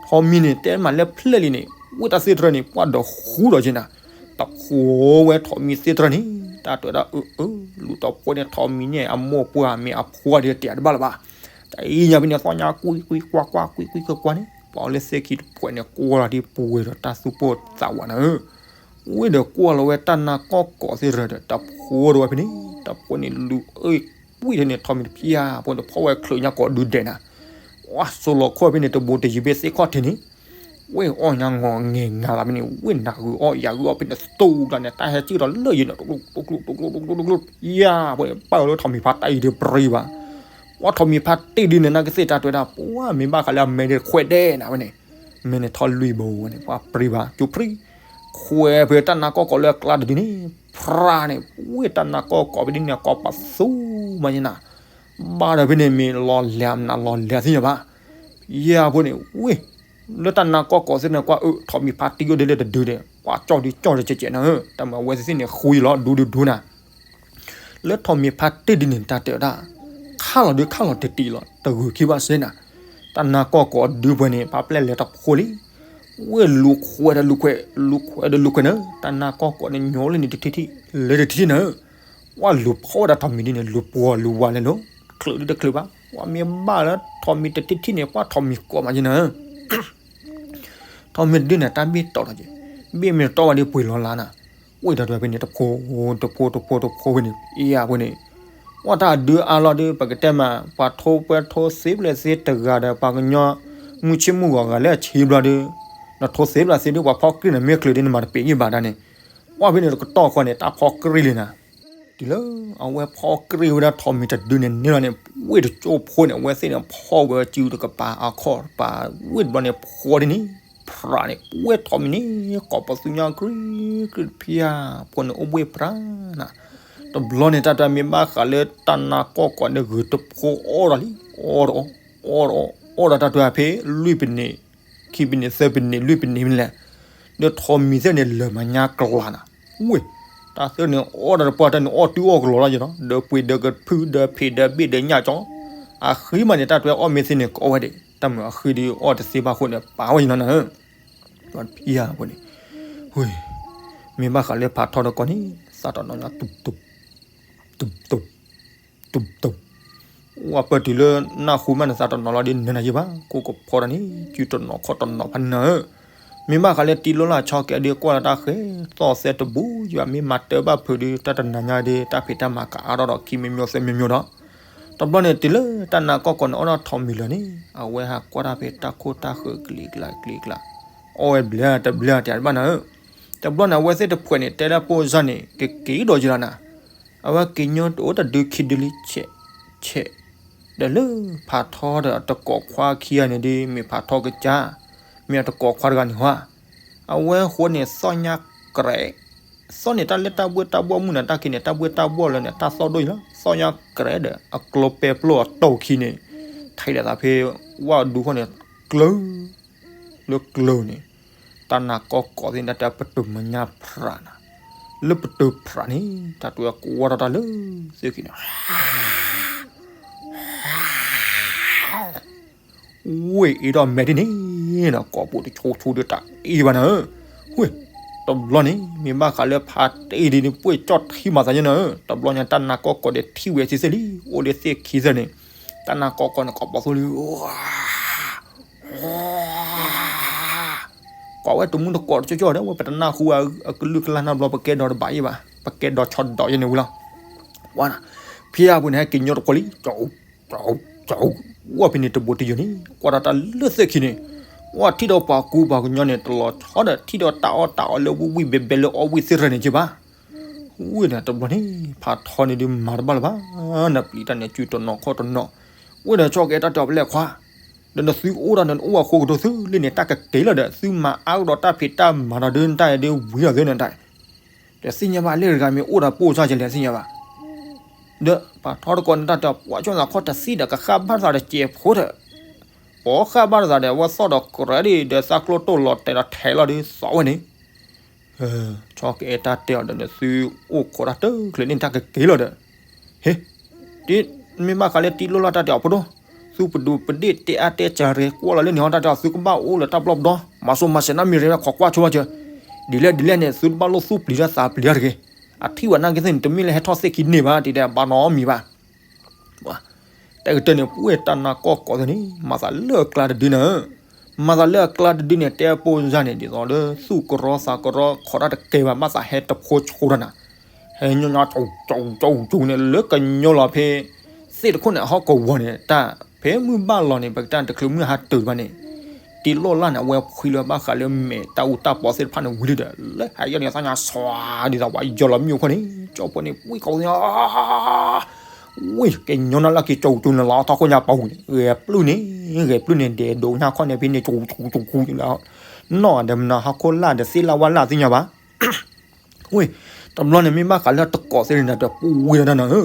ထီးမံၤန့ၣ် တဲမးလၢဖျဲၣ်လံန့ၣ် ဝဲတၢ်သ့ၣ်တဖၣ်န့ၣ် ပှၤဒီးဃူဒီးက့နၤ တဖိဝဲထီးမံၤသ့ၣ်တဖၣ်န့ၣ် တၢ်တဲဝဲဒၣ်အၢ အၢ လူၤတဖိန့ၣ် ထီးမံၤန့ၣ် အမိၢ်ပှၢ်မ့ၢ်အဖိဒီးတဲတဘၣ်လၢၤဘၣ်, တအံၤညါဖဲန့ၣ် သီၣ်ညါကွံကွံကွၢ်ကွၢ် ကွံကွံကွၢ်ကွၢ်န့ၣ် ပှၤလၢသ့ၣ်ခံတဖှဲးန့ၣ် ကွၢ်လီၤဒ်ပှဲၤဒီးတၢ်သူၣ်ပိၢ်သးဝးနၤဧၢ, ဝဲဒီးကွၢ်လီၤဝဲတၢ်နါကီၢ်ကိးသ့ၣ်တဖၣ်ဒီး တဖိဒီးဝဲဖဲန့ၣ် တဖိန့ၣ် လူၤအၢကွံာ်ထဲန့ၣ် ထီးမံၤတဖျၢၣ်ဖိန့ၣ် ဖီၣ်ဝဲချုးညါကိးဒုဒဲးနၤ ဝဲဆိလီၤခီၣ်ဖဲန့ၣ် တဘိတယံၤဘ့ၣ်သ့ၣ်ခီၣ်ထံးန့ၣ်, ဝဲအီၣ်ညါငီၤငဲၤငါလီၤဖဲန့ၣ် ဝဲနၢ်ဂုာ်အီၣ်ယၢ်ဂုာ်အီၣ်ဖဲန့ၣ် သူၣ်တၢ်န့ၣ် တၢ်ဟဲစံၣ်ဒီးလၢယံၤန့ၣ် တကျိ တကျိ တကျိ တကျိ တကျိ ယၤဖိန့ၣ် ပာ်လၢထီးမံၤဖါတံၢ်ဒုးပြံဘၣ်, ပှၤထီးမံၤဖါတံၢ်ဒုးန့ၣ် နကသ့ၣ်တၢ်တဲဝဲဒၣ် ပှၤမ့ၢ်ဘၣ်ဃးလၢအမဲာ်ဒ်ခွဲးဒဲးနၤဝဲန့ၣ်, မ့ၢ်န့ၣ်ထီၣ်လွံၢ်ဘိဝဲန့ၣ် ပှၤပြံဘၣ် ကၠိပြံ ခွဲးဖဲတၢ်နါကီၢ်ကိးလၢအကျါတဒုန့ၣ် ဖြးန့ၣ် ဝဲတၢ်နါကီၢ်ကိးဖဲဒ်န့ၣ် ကိးပသူမးယနၤ, ဘၣ်ဒီးဖဲန့ၣ်မ့ၢ်လီၤလဲၤမနုၤလီၤလဲၤသ့ၣ်ညါဘၣ်, ယၤဖိန့ၣ် ဝဲ လၢတၢ်နါကီၢ်ကိးသ့ၣ်န့ၣ် ကွၢ်အၢ ထီးမံၤဖါတံၢ်အိၣ်ဒ်လဲၣ်တဒုဒီး ပှၤကၠီၣ်ဒုးကၠီၣ်တကဲးကဲးနၤဧၢ, တၢ်မၤဝဲသ့ၣ်န့ၣ် ဃုယံၤလီၤ ဒူဒုဒူနၤ လၢထီးမံၤဖါတံၢ်ဒ်န့ၣ် တၢ်တဲဝဲဒၣ် ခးလီၤဒုးခးလီၤတံၢ်တံၢ်လီၤ တဂုာ်ခံဘၣ်စ့ၢ်နၤ, တၢ်နါကီၢ်ကိးဒုးပှဲၤန့ၣ် ပှၤပျဲၢ်လဲၤတဖိလံ, ဝဲလူၤခွဲးဒီးလူၤခွဲး လူၤခွဲးဒီးလူၤခွဲးနၤ, တၢ်နါကီၢ်ကိးန့ၣ် ညီလၢန့ၣ်တထံၣ်ထံၣ် လဲၤတထံၣ်ထံၣ်နၤဧၢ, ကွၢ်လူၤဖီၣ်ဝဲဒၣ်ထီးမံၤဒ်န့ၣ် လူၤပှီၤလူၤဝါလဲၤလီၤ, ချုးဒုးတချုးဘၣ် ကွၢ်မ့ၢ်ဘၣ်လၢထီးမံၤတထံၣ်ထံၣ်န့ၣ် ကွၢ်ထီးမံၤကိးမးယနၤဧၢ ထီးမံၤတဒုန့ၣ် တၢ်ဘ့ၣ်တီထီၣ်က့ၤ, ဘ့ၣ်မ့ၢ်တတီဘၣ်ဒ်ပှ့ၤလီၤလါနၤ, ဝဲဒီးဖဲန့ၣ် တဖိ တဖိ တဖိ ဖဲန့ၣ် အံၤအဖိန့ၣ်, ဝဲတၢ်ဒုးအါလီၤဒုး ပကတဲမး ပှၤထိပှဲထိသ့ဖျဲးသ့တဂၤဒီး ပှၤကညီမုၢ်ဆ့ၣ်မုၢ်ဂီၤဂၤလၢအဆံဘျီဒုး, နထိသ့ဖျဲးသ့ဒုး ပှၤဖီကြံၢ်နၤမ့ၢ်ချုးဒုး နမၤတပ့ၤယံၢ်ဘၣ်ဒၣ်န့ၣ်, ကွၢ်ဖဲန့ၣ်တကတီၢ်ဃီန့ၣ် တၢ်ဖီကြံၢ်လံနၤ တုၤလၢအဝဲဖီကြံၢ်ဝဲဒၣ်ထီးမံၤတဒုန့ၣ်န့ၢ်လီၤန့ၣ် ဝ့ၢ်တကၠိဖိန့ၣ် အဝဲသ့ၣ်န့ၣ် ဖီၣ်ဝဲစုတကပၤအခီၣ်တပၤ, ဝ့ၢ်တဘျီန့ၣ် ဖီဒ်န့ၣ် ဖြးန့ၣ် ဝ့ၢ်ထီးမံၤန့ၣ် ကိးပသူညါ ကြံကြံတဖျၢၣ်ဖိန့ၣ် အိၣ်ဘှ့ၣ်ဖြးနၤ, တဘျီန့ၣ် တၢ်တမ့ၢ်ဘၣ်ဃးလၢတၢ်နါကီၢ်ကိးန့ၣ် ဂုၤတဖိအီၣ်ဒီးလံ, အီၣ်ဒီးအီၣ်, အီၣ်ဒီးအီၣ်, အီၣ်ဒီးတၢ်တဖၣ်ဖဲ လွံၢ်ပနံး ခံပနံး သၢပနံး လွံၢ်ပနံးမ့ၢ်လဲၣ်, ဒီးထီးမံၤသ့ၣ်န့ၣ် လၢာ်မၤညါကျါနၤ, ဝ့ၢ်, တၢ်သ့ၣ်န့ၣ် အီၣ်ဒီးတပှၢ်တၢ်န့ၣ် အီၣ်တုၤအီၣ်ကလီၤလီၤယံၤလီၤ, ဒီးပှ့ၤဒီးကဖု ဒီးဖံးဒီးဘ့ၣ်ဒီးညၣ်ကၠီ, အဃံမးန့ၣ် တၢ်တဖၣ်အီၣ်မ့ၢ်သ့န့ၣ် ကအီၣ်ဝဲဒၣ်, တၢ်မုာ်အဃံဒီးအီၣ်တသ့ဘၣ်အဃိန့ၣ် ပာ်ဝဲယံၤလီၤနၤဧၢ, ဒီးဖံးယၤဖိန့ၣ်, ဝ့ၢ်, မ့ၢ်ဘၣ်ဃးလၢဖးထီတကီၢ်န့ၣ် သးတနီၤညါ တူးတူး တူးတူး တူးတူး, ဝဲပၢၢ်တုၤလၢနၢ်ဟူမးန့ၣ် သးတနီၤလီၤဒ်နနၤယံၤဘၣ်, ကိးကဖီတၢ်န့ၣ် စုတနီၤခီၣ်တနီၤဖးနၤဧၢ, မ့ၢ်ဘၣ်ဃးလၢတံၤလိလၢ်ဆီကဲးဒုး ကွၢ်လၢတၢ်ဃဲၤသီၣ်သဲတဘူၣ်ယံၤဘၣ်, မ့ၢ်မၤတၢ်ဘၣ်ဖုးဒုး တၢ်တနၤညါဒုး တၢ်ဖံးတၢ်မၤကအါထီၣ်ဒီးခံမံၤမံၤသၢမံၤမံၤဒီး, တဘျီန့ၣ် တုၤလၢတၢ်နါကီၢ်ကိးန့ၣ် အီၣ်ဒီးထီးမံၤလၢာ်န့ၣ် အဝဲဟးကွၢ်တၢ်ဖဲတၢ်ခိၣ်တၢ်ဃၢၤကလံၤကျါကလံၤကျါ, အီၣ်ဝဲဘျဲၣ်တဘျဲၣ်တဲတဘၣ်နၤဧၢ, တဘျီန့ၣ် အဝဲသ့ၣ်တဖှဲးန့ၣ် တဲဒၣ်ပိၢ်စၢ်န့ၣ် ကက့ၤဒီးယံၤလီၤနၤ, အဝဲက့ၤညီတအိၣ်တဒုခံဒုလံဆဲး, ဆဲး, ဒီးလၢဖးထီဒီးတကိးခွါခံဂၤန့ၣ်ဒုး မ့ၢ်ဖးထီကစၢ်, မ့ၢ်အတကိးခွါတဂၤန့ၣ်ဟီ, အဝဲဃိန့ၣ်သီၣ်ညါကြဲး, သီၣ်န့ၣ်တၢ်လၢတၢ်ဘှ့ၣ်တၢ်ဘှီၣ်မုၢ်နၤ တၢ်ခံးန့ၣ် တၢ်ဘှ့ၣ်တၢ်ဘှီၣ်လၢန့ၣ် တၢ်သီၣ်ဒိၣ်ယံၤလီၤ, သီၣ်ညါကြဲးဒီး အကျိပဲပျိၢ်အတီၢ်ခံန့ၣ်, ထဲးလီၤသးဖဲ ဝၣ်ဒူဃီန့ၣ် ကျၢၤ လၢကျၢၤန့ၣ်, တၢ်နါကီၢ်ကိးသ့ၣ်န့ၣ် တၢ်တဲပတုာ်မၤညါဖြးနၤ, လၢပတုာ်ဖြးန့ၣ် တၢ်တဲဝဲကွၢ်ထီၣ်တၢ်လၢ သ့ၣ်ခံန့ၣ်, ဝ့ၢ်အ့ၣ်ဒီးမဲာ်ဒ်န့ၣ်နီၤ ကိာ်ပူၤတဆူဆူဒီးတၢ်အ့ၣ်ဘၣ်နၤဧၢ, ဝ့ၢ်, တဘျီန့ၣ် မ့ၢ်ဘၣ်ဃးလၢဖါတံၢ်ဒ်န့ၣ် ပှ့ၢ်ကၠီၣ်ထံမၤသးယဲနၤဧၢ, တဘျီညါတၢ်နါကီၢ်ကိးဒီးထံၣ်ဝဲသ့ၣ်သ့ၣ်လံ, အိၣ်လၢသ့ၣ်ခံသၢန့ၣ်, တၢ်နါကီၢ်ကိးန့ၣ် ကိးပသူလံ ကိးဝဲတမုၢ်တကိးတကၠီကၠီဒီး ဝဲပတနၢ်ဟူအကလုာ်ကလၢ်နီတဘျီ ပကဲဒီးတဘၣ်အံၤဘၣ်, ပကဲဒီးဆီဒီးယဲန့ၣ်ဝံၤလီၤ, ဝါနၤ, ဖဲအပူၤန့ၣ် ဟဲက့ၤညီတကိးလံ, ကၠီ, ကၠီ, ဝဲဖဲန့ၣ်တဘူးတယိာ်န့ၣ် ကွၢ်ဒီးတၢ်လၢသ့ၣ်ခံန့ၣ်, ဝဲထံၣ်ဒီးပှၤကူပှၤကညီန့ၣ် တလီၤဆီဒီး ထံၣ်ဒီးတၢ်အီၣ်တၢ်အီလၢဝံၣ်ဝံၣ်ဘဲဘဲလၢအီၣ်ဝံၣ်သ့ၣ်တဖၣ်န့ၣ်က့ဘၣ် ဝ့ၢ်ဒီးတဘျီန့ၣ် ဖးထီန့ၣ်ဒုးမၤတဘၣ်လၢၤဘၣ်, နပျံၤတၢ်န့ၣ် စုတနီၤခီၣ်တနီၤ, ဝ့ၢ်ဒီးဆီကအဲၣ်တၢ်တဲအီၤ ပလဲၤခွါ, ဒီးနသုအိၣ်ဒီးနအိၣ်အဃိကဒီးသုလၢန့ၣ် တၢ်ကက့ၤလီၤဒီး သုမၤအါကဒီးတၢ်ဖံးတၢ်မၤဒီးဒုး နတၢ်အံၤဒုးဝံၤလီၤသုနတၢ် တသ့ၣ်ညါဘၣ်လၢတဂၤမ့ၢ်အိၣ်ဒီးပိၢ်စၢ်ကလဲၣ်သ့ၣ်ညါဘၣ်, ဒီးဖးထီတကိးန့ၣ် တၢ်တဲအီၤ ပှၤကၠီၣ်သးခီၣ်တသံဒီး ကဃၣ်ဘၣ်သးဒီးကဲးဖိဒီး, ပှၤဃၣ်ဘၣ်သးဒီး ဝဲသီၣ်ဒီးကရၢဒံး ဒီးသးကျိတိၢ်လီၤတဲာ်ဒီးထဲးလီၤဒုး သီၣ်ဝဲန့ၣ် ဆီကအဲၣ်တၢ်တဲအီၤဒီး နသုအိၣ်ခိးတၢ်တချုးန့ၣ် တၢ်ကက့ၤလီၤဒီး, ဟ့, မ့ၢ်ဘၣ်ဃးလၢတံၤလိၢ်လၢ်တၢ်တဲအီၤဖိဒိၣ်, သုပဒူပဒ့ၣ်တဲအါတဲစှၤရ့ ကွၢ်လီၤလၢန့ၣ်ဟီ တၢ်တဲအီၤ သုကဘၣ်အိၣ်လၢတၢ်ပျီပဒီ, မၤစိမၤစဲးနၢ်မံၤရ့ဝဲ ခိးကွၢ်ဆိဝဲကၢ, ဒ်လဲၣ်ဒ်လဲၣ်န့ၣ် သုတဘၣ်လိၣ်သူၣ်ပျံၤတၢ်သးပျံၤတၢ်တဂ့ၤ, အထံၣ်ဝဲနာ်က့သ့ၣ်န့ၣ် တမ့ၢ်လၢဟဲထီၣ်သ့ၣ်ခံန့ၢ်ဘၣ် ဒ်ဒီးဘၣ်နီတမံၤဘၣ် တဲကတၢၢ်န့ၣ် ပှ့ၢ်တၢ်နါကီၢ်ကိးသ့ၣ်န့ၣ် မၤသးလၢအကျါတဒုနၤဧၢ, မၤသးလၢအကျါတဒုန့ၣ် တဲပိၢ်စၢ်န့ၣ် ဒ်သိးလၢသူၣ်ကရီသးကရီ ခိးတၢ်တကဲဘၣ် ဘၣ်သးဟဲတဖိဆိဒၣ်နၤ, ဟဲညီညီကၠူကၠူကၠူန့ၣ် လၢကညီလီၤဖဲ သ့ၣ်တခိၣ်န့ၣ် အဟီၣ်ကဝီၤန့ၣ် တၢ်ဖဲမုၢ်ဘၣ်လီၤန့ၣ် ပကတၢ်တချုးမုၢ်ဟါတုၤတဘၣ်န့ၣ် တံၤလိၢ်လၢ်န့ၣ် အဝဲဖှံလၢဘၣ်ဃးလၢမဲာ်တၢ်အူတၢ်ပီသ့ၣ်တဖၣ်န့ၣ်ဝံၤလံဒီး လၢဟးယီၢ်န့ၣ် သးညါစွါဒ်သိးပှၤယီၢ်လီၤမ့ၣ်အူခိၣ်န့ၣ် ကၠီၣ်ပှဲၤန့ၣ် ပှံၢ်ကိးသ့ၣ်ညါ ဝ့ၢ် ကညီနၢ်လၢက့ၤကၠီၣ်ကၠူန့ၣ် လီၤထီၣ်ခိၣ်ညါပူၤန့ၣ် ဂဲၤပျုၢ်န့ၣ် ဂဲၤပျုၢ်န့ၣ် ဒဲးဒိးညါခီၣ်န့ၣ် ဖဲန့ၣ် ကၠူကၠူကၠူကၠူ နီၢ်ဒီးမနုၤဟီၣ်ခိၣ်လာ်ဒီးသ့ၣ်လၢ်ဝါလၢ်သ့ၣ်ညါဘၣ် ဝ့ၢ် တဘျီန့ၣ်မ့ၢ်ဘၣ်ဃးလၢတကိးသ့ၣ်န့ၣ်ဒီး ပူဝံၤဒီးတၢ်နၤဧၢ,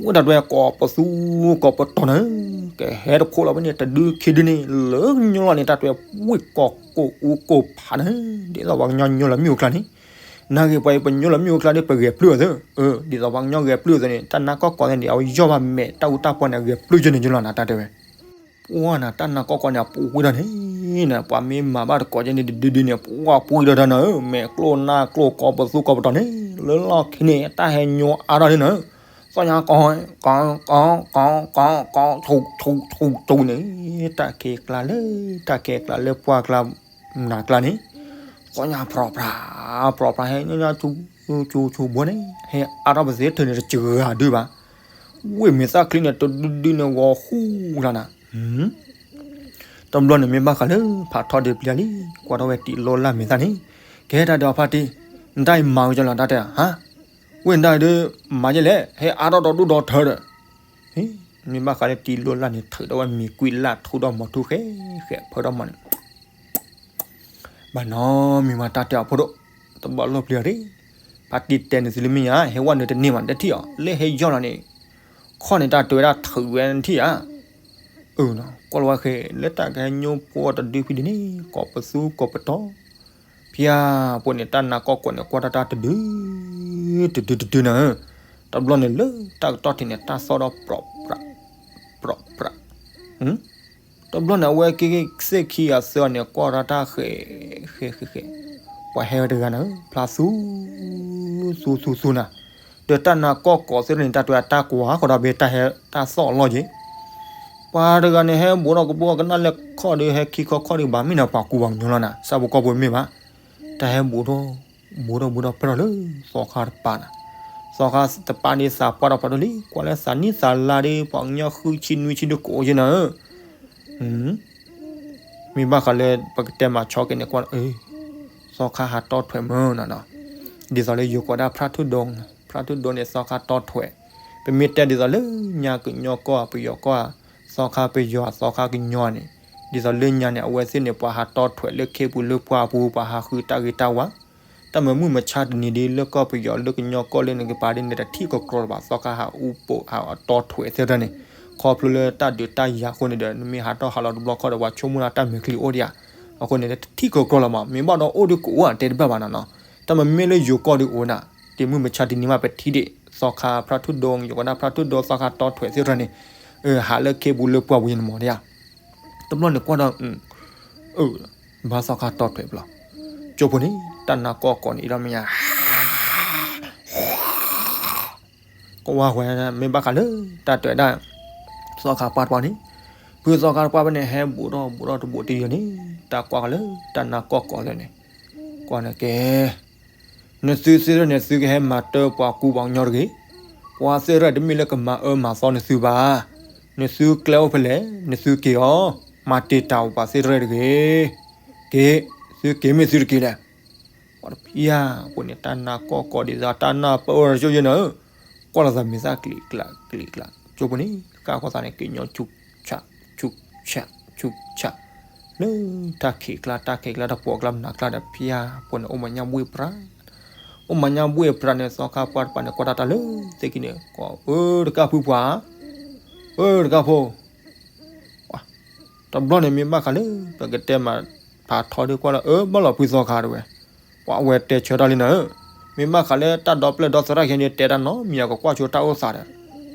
ဝ့ၢ်တၢ်တွဲကိးပသူကိးပတီၤနၤဧၢ, ကဟဲတခိၣ်လီၤဖဲန့ၣ် တဒုခံဒုန့ၣ် လၢကညီလီၤန့ၣ် တၢ်တွဲဝ့ၢ်ကိးကိးအူကိးဖးနၤဧၢ, ဒ်သိးပှၤကညီညိလီၤမ့ၣ်အူကျါန့ၣ်, နာ်ဂ့ၤပှၤအံၤပညိလီၤမ့ၣ်အူကျါဒီး ပဂဲၤပျုၢ်အီၤသၢ, ဒ်သိးပှၤကညီဂဲၤပျုၢ်အီၤသၢန့ၣ် တၢ်နါကီၢ်ကိးသ့ၣ်န့ၣ် အဝဲယီၢ်ဘၣ်မဲာ်တၢ်အူတၢ်ပီန့ၣ် ဂဲၤပျုၢ်ယဲန့ၣ် ကညီလီၤနၤတၢ်တဲဝဲ ပှၢ်နၤ တၢ်နါကီၢ်ကိးန့ၣ် အပူၤဝံၤဒီးန့ၣ်, ပှၤမ့ၢ်မၤဘၣ်တကိးကဲန့ၣ် တဒုဒုန့ၣ် ပှၢ်ပှံၤဒီးတၢ်နၤဧၢ, မဲာ်ကျိၣ်နါကျိၣ်ကိးပသူကိးပတီၤန့ၣ်, လၢလီၢ်ခံန့ၣ် တၢ်ဟဲညိအါထီၣ်ဒ်နၤဧၢ, သီၣ်ညါကီ ကီ ကီ ကီ ကီ ကီ ဆူ ဆူ ဆူ ဆူန့ၣ်, တၢ်ခဲကျါလၢ တၢ်ခဲကျါလၢပှၢ်ကျါ နၤကျါန့ၣ်, သီၣ်ညါဖြီဖြါ ဖြီဖြါဟဲညါညါ ဆူ ဆူ ဆူဘိန့ၣ် ဟဲအါထီၣ်ပသ့ၣ်ထၢၣ်န့ၣ် တစှၤဒုဘၣ် ဝ့ၢ်မ့ၢ်သၣ်ချံန့ၣ် တဒုဒုန့ၣ် ဂီၤဃူလၢနၤ, တဘျီန့ၣ်မ့ၢ်ဘၣ်ဃးလၢ ဖးထီဒုးပျံၤလံ, ကွၢ်ထီၣ်ဝဲတံၤလိၢ်လၢ်မဲာ်သၣ်န့ၣ်, ကဲတၢ်ဒီးဖါတံၢ်, နတၢ်အံၤမၤဝဲကလီၤ တၢ်တဲ, ဟါ, ဝ့ၢ်နတၢ်အံၤဒုး မၤယဲလဲၣ်, ဟဲအါထီၣ်ဒီဒူၣ်ဒီထၢဒီး, မ့ၢ်ဘၣ်ဃးလၢတံၤလိၢ်လၢ်န့ၣ် ထုးထီၣ်ဝဲမ့ၤကွံာ်လၢ်ထူဒီးမီၤထူဃဲဃဲ ဖၢဒီးမီၤန့ၣ် ဘၣ်နီၢ်မံၤမၤတၢ်တဲအီၤဖိဒိၣ်, တဘၣ်လိၣ်ပျံၤအီၤတ့ၢ်, ဖါတံၢ်တဲန့ၣ်သုလၢမ့ၢ်ညါ, ဟဲဝဲနုာ်တန့ၢ်မး တထံၣ်အီၤ, လၢဟဲယီၢ်လီၤန့ၣ်, ခီၣ်န့ၣ်တၢ်တဲဝဲဒၣ်ထုးဝဲနထံၣ်ဧါ, အၢနီၤကွၢ်လီၤဝဲဃဲ လၢတၢ်ကဟဲညိဖိတဒုဖံဒုန့ၣ် ကိးပသူကိးပတီၤ, ဖဲအပူၤန့ၣ် တၢ်နါကီၢ်ကိးန့ၣ် ကွၢ်တၢ်တၢ်တဒု, တဒုတဒုနၤဧၢ, တဘျီန့ၣ် လၢတၢ်ကတီၢ်ထံးန့ၣ် တၢ်သီၣ်ဒီး ပြးပြး, ပြးပြး တဘျီန့ၣ် အဝဲက့ၤသ့ၣ်ခံဂၤသၢဂၤန့ၣ် ကွၢ်ထီၣ်တၢ်ဃဲးဃဲးဃဲးဃဲး, ပှၤဟဲဝဲတဂၤနၤဧၢ, ဖျါသူ သူသူသူနၤ, ဒီးတၢ်နါကီၢ်ကိးသ့ၣ်န့ၣ် တၢ်တဲတၢ်ကွၢ်ဃီဒီး ဘၣ်တၢ်ဟဲတၢ်သီၣ်အလီၢ်က့ၤ, ပှၤတဂၤန့ၣ် ဟဲဘူးဒီးကဘီကနၣ်လၢခီၣ်ဒီး ဟဲခံခီခီၣ်ဒီး ဘၣ်မ့ၢ်နၤပှၤကူပှၤကညီလီၤနၤ, ဆၣ်ဖိကီၢ်ဖိမ့ၢ်ဘၣ်, တၢ်ဟဲဘူးထီၣ် ဘူးထီၣ်ဘူးထီၣ်ဖဲထီၣ်လၢ သီခါတပၤနၤ, သီခါတပၤဒ်သးပှၢ်ထီၣ်ဖးဒိၣ်လံ, ကွၢ်လၢသးနံၣ်သးလါဒီး ပှၤကညီဃုဆံနွံဆံဒုကအိၣ်က့ၤနၤဧၢ, မ့ၢ်ဘၣ်ဃးလၢ ပကတဲမၤဆီက့ၤန့ၣ် ကွၢ်, သီခါဟးတီထွဲမၢ်နၤနီၤ, ဒ်သိးလၢယိၤကိးဒၣ် ဖရၣ်ထူၣ်ဒိ, ဖရၣ်ထူၣ်ဒိန့ၣ် သီခါတီထွဲ, ပမ့ၢ်တဲဒ်သိးလၢညါကညီကီၢ် ပယီၤကီၢ်, သီခါပယီၤ သီခါကညီန့ၣ်, ဒ်သိးလၢညါန့ၣ် အဝဲသ့ၣ်န့ၣ် ပှၤဟးတီထွဲလၢခ့ပူၤလၢပှၢ်ပူၤ ပှၤဟးဃုတၢ်ဂ့ၤတၢ်ဝါ တၢ်မုာ်မုာ်မဆါတနံၤဒ် လၢကီၢ်ပယီၤလၢကညီကီၢ်လၢန့ၣ်ကပၤဒ်န့ၣ် တထံၣ်ကကြီလၢၤဘၣ်, သီခါဟးအူပိာ်ဟးတီထွဲသ့ၣ်တဖၣ်န့ၣ်, ခီဖျိလၢတၢ်ဒုးတၢ်ယၤအဃိန့ၣ်ဒီး နမ့ၢ်ဟးထီၣ်ဟးလီၤတဘျီခီဒီး ပှၤဆိကမိၣ်လၢတၢ်မဲာ်ချံအိၣ်ဒံးဧါ, အဃိန့ၣ် တထံၣ်ကကြီလၢၤမး, မ့ၢ်ဘၣ်ဒီးအိၣ်ဒုးကအိၣ်ဧါ တဲတဘၣ်ဘၣ်နီၤနီၤ, တၢ်မ့မ့ၢ်လၢယိၤကီၢ်ဒုးအိၣ်နၤ, တမုာ်မဆါတနံၤမး ပထံၣ်ဒံး သီခါဖရၣ်ထူၣ်ဒိ ယိၤကီးဒၣ်ဖရၣ်ထူၣ်ဒိ သီခါတီထွဲသ့ၣ်တဖၣ်န့ၣ်, ဟးလၢခ့ပူၤလၢပှၢ်ပူၤန့ၣ်မးဒံးဧါ တဘျီန့ၣ်ကွၢ်ဒီး အၢ ဘၣ်သီခါတီထွဲဘျီ, ကၠိဖိန့ၣ် တၢ်နါကီၢ်ကိးန့ၣ်အံၤဒီးမ့ၢ်ညါ ကဝါဝဲမ့ၢ်ဘၣ်ဃးလၢ တၢ်တဲဝဲဒၣ် သီခါပှၢ်တပှၢ်န့ၣ်, ဖုသီခါတပှၢ်ဖဲန့ၣ် ဟဲဘူးထီၣ်ဘူးထီၣ်တဘူးတယီၤန့ၣ် တၢ်ကွၢ်ကလၢ တၢ်နါကီၢ်ကိးသ့ၣ်န့ၣ်, ကွၢ်န့ၣ်ကဲ နသုသ့ၣ်ရဲၣ်န့ၣ် သုကဟဲမၤတၢ်ပှၤကူပှၤကညီတဂ့ၤ, ပှၤသ့ၣ်ရဲၣ်တမ့ၢ်လၢကမၤအၢမၤသီနသုဘၣ်, နသုကျဲအိၣ်ဖဲလဲၣ် နသုက့ၤအီၤ, မၤတ့ၢ်တၢ်အိၣ်ပှၤသ့ၣ်ရဲၣ်တဂ့ၤ, က့ၤ, သုက့ၤမ့ၢ်သုတက့ၤလဲၣ် ပှၤတဖၣ်အံၤ ပှၤန့ၣ် တၢ်နါကီၢ်ကိးဒ်သိး တၢ်နၢ်ပၢၢ်အီၤတကၠိယဲၢ်နၤဧၢ, ကွၢ်လီၤသးမ့ၢ်သၣ်ကလံၤကျါ ကလံၤကျါ, ကၠိဖိန့ၣ် ဃၣ်ဃီသးန့ၣ် ကညီဆူၣ်ဆၣ် ဆူၣ်ဆၣ် ဆူၣ်ဆၣ်, လၢတၢ်ခံးကျါ တၢ်ခံးကျါ တၢ်ဖှီၣ်ကျါ မနၤကျါဒီး ပှၤအိၣ်မၤညါဘှ့ၣ်ပြး, အိၣ်မၤညါဘှ့ၣ်ပြးန့ၣ် သီခါပှၢ်တပၤန့ၣ် ကွၢ်တၢ်တၢ်လၢသ့ၣ်ခံန့ၣ် ကိး အၢ တကၢ်ဖုပှၤ, အၢ တကၢ်ဖိ တဘျီန့ၣ်မ့ၢ်ဘၣ်ဃးလၢ ပကတဲမး ဖးထီဒုးကွၢ်လီၤ အၢ ဘၣ်လီၤဖုသီခါတဲဝဲ, ပှၤအဝဲတဲဆၢတၢ်လံနၤဧၢ, မ့ၢ်ဘၣ်ဃးလၢတၢ်ဒီပျဲၢ်ဒီသရၣ်ခဲန့ၣ် တဲတၢ်နီတမံၤအကကွၢ်ဆိတၢ်အိၣ်သးဒီး,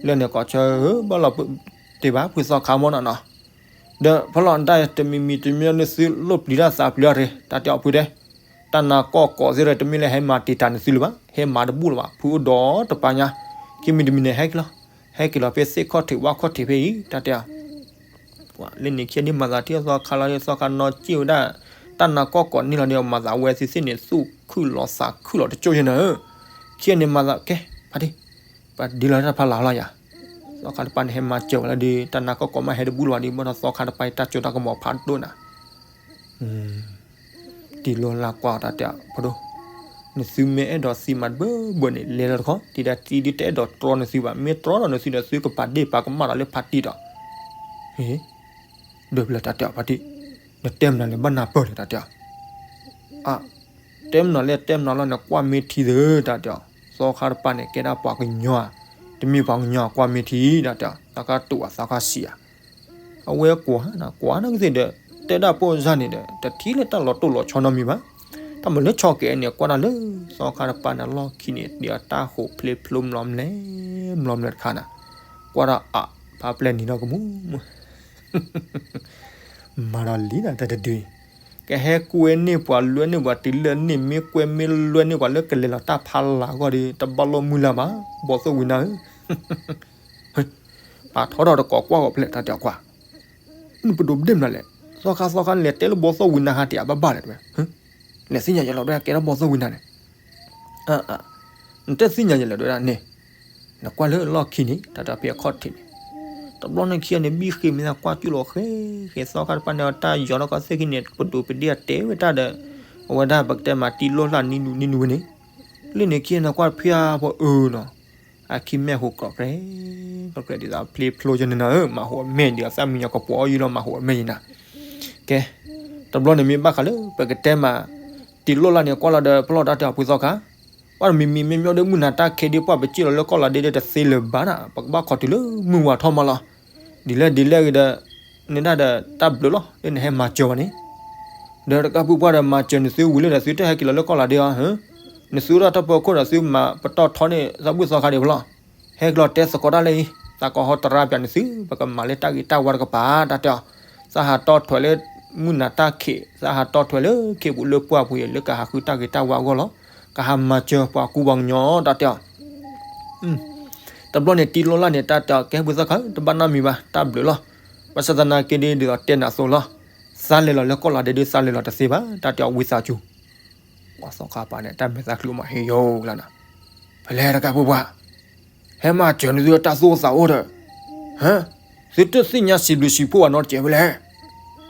လၢန့ၣ်ကိးဆၢ အၢ ဘၣ်လီၤဖု တ့ၢ်ဘၣ်ဖုသီခါမ့ၢ်နီၤနီၤ, ဒီးဖဲလီၤတၢ်တမံၤမံၤတမံၤန့ၣ် သုလိၣ်ပျံၤတၢ်သးပျံၤတၢ်ရ့ တၢ်တဲအီၤဖုတဲ တၢ်နါကီၢ်ကိးသ့ၣ်ရဲၣ်တမ့ၢ်လၢဟဲမၤတ့ၢ်တၢ်နသုလၢၤဘၣ်, ဟဲမၤတဘူၣ်လၢၤဘၣ်, ဖုအိၣ်ဒီးတပၤညါ, ခံမံၤတမံၤန့ၣ် ဟဲက့ၤလီၤ, ဟဲက့ၤလီၤဖဲသ့ၣ်ခီၣ်ထံးဝၣ်ခီၣ်ထံးဖဲအံၤ တၢ်တဲအီၤ လၢန့ၣ်ခံဂၤန့ၣ်မၤသးထံၣ်သီခါလီၤ သီခါနီၢ်စံၣ်ဝဲဒၣ်, တၢ်နါကီၢ်ကိးန့ၢ်လီၤဒီး မၤသးဝဲသ့ၣ်သ့ၣ်န့ၣ် သူၣ်ခုၣ်လီၤသးခုၣ်လီၤတကၠိယဲၢ်နၤဧၢ, ခံဂၤန့ၣ်မၤသးကဲ ဖါတံၢ်, ပှၤဒ်လီၤတၢ်ဖးလၢ်လီၤယၤ, သီခါတပၤန့ၣ်ဟဲမၤစၢၤဝဲလၢဒီး တၢ်နါကီၢ်ကိးမ့ၢ်ဟဲတဘူၣ်လၢၤဘၣ်ဒီး ဘၣ်ဒီးသီခါတပၤအံၤတၢ်စိတၢ်ကမီၤဖးဒိၣ်နၤ တံၤလိၢ်လၢ်ကွၢ်တၢ်တဲ ဖိဒိၣ်, နသုမ့ၢ်အဲၣ်ဒိးသံမးတဘၢဘၢန့ၣ် လဲၤလီၤတခီ, တံၤဒၣ်တံၤဒုးတအဲၣ်ဒိးတြီနသုဘၣ်, မ့ၢ်တြီဒီးနသုဒီး သုကပာ်ဒ့ၣ်ပာ်ကမၣ်ဒီးလၢဖါတံၢ်ဒီး, ဒၢးဖဲလဲၣ်တၢ်တဲအီၤဖါတံၢ်, နတဲမနုၤလဲၣ်ဘၣ်နၢ်ပၢၢ်လဲၣ်တၢ်တဲအီၤ အါ, တဲမနုၤလဲၣ်တဲမနုၤလီၤန့ၣ် ကွၢ်မ့ၢ်ထံသၢတၢ်တဲအီၤ, သီခါတပၤန့ၣ် ကဲဒၣ်ပှၤကညီဧါ, တမ့ၢ်ပှၤကညီဧါ ကွၢ်မ့ၢ်ထံတၢ်တဲအီၤ, သီခါတူၢ်ဧါ သီခါစံးဧါ အဝဲကွၢ်နၤ ကွၢ်နၤကသ့ၣ်ဒီး တဲဒၣ်ပိၢ်စၢ်န့ၣ်ဒီး တထံၣ်လၢတၢ်လီၤတိၢ်လီၤဆီနီတမံၤဘၣ်. တၢ်မၤလၢဆီကဲးန့ၣ် ကွၢ်တၢ်လၢ သီခါတပၤန့ၣ် လီၢ်ခံန့ၣ် ဒ်အတၢ်ဟိးဖျ့ဖျိမျီမျဲ မျီမျဲတခါနၤ, ကွၢ်တၢ်အါ ဖးပျဲၢ်နံၤဒီးကမူၣ် မၤဒီးလံနၤတၢ်တဒုအံၤ, ကဟဲကွဲန့ၢ်ပှၤလွဲန့ၢ်ပှၤတုၤလၢန့ၣ် မ့ၢ်ကွဲမ့ၢ်လွဲန့ၢ်ပှၤလၢကလဲၤလီၤတၢ်ဖးလၢ်အဂီၢ်ဒီး တဘၣ်လိာ်မုၢ်လၢ်ဘၣ်, ဘီၣ်သိၣ်ဝံၤနၤဧၢ ပာ်ထီၣ်ဒီးတကိးကွၢ်ဂီၤဖျဲၣ်တၢ်တဲကွၢ်, နပဒိးပဒ့ၣ်မနုၤလဲၣ်, သီခါသီခါနလဲၤတဲလၢဘီၣ်သိၣ်ဝံၤနၤဟးတ့ၢ်အဘၣ်ဘၣ်လဲၣ်တဲဝဲ, လဲၤသ့ၣ်ညါယဲလီၤဒၣ်ကဲထီၣ်ဘီၣ်သိၣ်ဝံၤနၤန့ၣ်, နတသ့ၣ်ညါယဲလီၤဒၣ်န့ၣ်, နကွၢ်လၢလီၢ်ခံန့ၣ် တၢ်တဖဲအခီၣ်ထံးန့ၣ်, တဘျီန့ၣ်ခံဂၤန့ၣ် ဘံၣ်ဃ့မ့ၢ်သးကွၢ်ကၠူၣ်လီၤဃဲ ဃဲသီခါတပၤန့ၣ် တၢ်ယီၤထီၣ်ကီၢ်သ့ၣ်ခံန့ၣ် ပဒိးပဒ့ၣ်အတဲဝဲတၢ်ဒီး, အဝဲဒၣ်ပကတဲမးတံၤလိၢ်လၢ်နံၤနူၤနံၤနူၤဝဲန့ၣ်, လၢန့ၣ်ခံဂၤန့ၣ်ကွၢ်ဖၠါဖိအၢနီၤ အခံမဲာ်ဟူးကြီၣ်ကြဲ, ကြီၣ်ကြဲဒ်သိးဖျ့ဖျိကန့ၣ်နၤဧၢ, မၤဟူးအမဲာ်ဒ်သိးသၣ်မံညီၤကပီၤအီၣ်ယုၢ်လီၤ မၤဟူးအမဲာ်ယံၤနၤ, ကဲ, တဘျီန့ၣ်မ့ၢ်ဘၣ်ဃးလၢ ပကတဲမး, တံၤလိၢ်လၢ်န့ၣ်ကွၢ်လီၤဒီး ပလီၢ်တၢ်တဲအီၤဖုသီခါ, ပှၤတမံၤမံၤမ့ၢ်မ့ၢ်ဒီးမုၢ်နၤတၢ်ခံးဒ်ပှၤပစံၣ်လီၤလၢကီၢ်လီၤဒ့ဒီးတသ့လၢၤဘၣ်နၤ, ပကဘၣ်ခိးတုၤလၢမုၢ်ဝါထီၣ်မးလီၤ, ဒ်လဲၣ်ဒ်လဲၣ်ဂ့ၤဒီး, န့ၣ်ဒၣ်ဒီးတၢ်ဘျုးလီၤ လၢနဟဲမၤစၢၤဝဲန့ၣ် ဒီးတကးပူၤပှၢ်ဒီးမၤစၢၤနသုဝံၤလၢဒီးသုတဟဲက့ၤလီၤလၢကီၢ်လီၤဒ့အီၤ, နသုဒၣ်တၢ်ပၢခိၣ်ဒီးသုမၤပတီၢ်ထီန့ၣ် သးဘုၣ်သီခါဒံးဖဲလီၤ, ဟဲကလီၤတဲသကိးတၢ်လၢအံၤ, သးကဟီတရါပၠးနသု ပကမၤလၢတၢ်ဂ့ၤတၢ်ဝါတကပၤ တၢ်တဲအီၤ, သးဟးတီထွဲလၢ မုၢ်နၤတၢ်ခံး သးဟးတီထွဲလၢခ့ပူၤလၢပှၢ်ပူၤအံၤ လၢကဟးဃုတၢ်ဂ့ၤတၢ်ဝါအဂီၢ်လီၤ, ကဟးမၤစၢၤပှၤကူပှၤကညီတၢ်တဲအီၤ တဘျီန့ၣ်တံၤလိၢ်လၢ်န့ၣ် တၢ်တဲအီၤကဲဖုသီခါ တဘၣ်နီတမံၤဘၣ် တၢ်ဘျုးလီၤ, ဘၣ်ဆၣ်သနာ်က့ဒ်သိးတဲနၤအသိးလီၤ, သးလဲၤလီၤလၢကီၢ်လီၤဒ့ဒီးသးလဲၤလီၤတသ့ဘၣ် တၢ်တဲအီၤဝံသးစူၤ, ပှၤသီခါပၤန့ၣ် တၢ်မဲာ်သၣ်ချံမးဟ့ၣ်ယိာ်လီၤနၤ, ဖဲလဲၣ်တကးပူၤပှၢ်, ဟဲမၤစၢၤနသုတၢ်သူၣ်အိၣ်သးအိၣ်ဒီး, သုတသ့ၣ်ညါစံးဘျုးစံးဖှိၣ်ဘၣ်နီတစဲးဖဲလဲၣ်,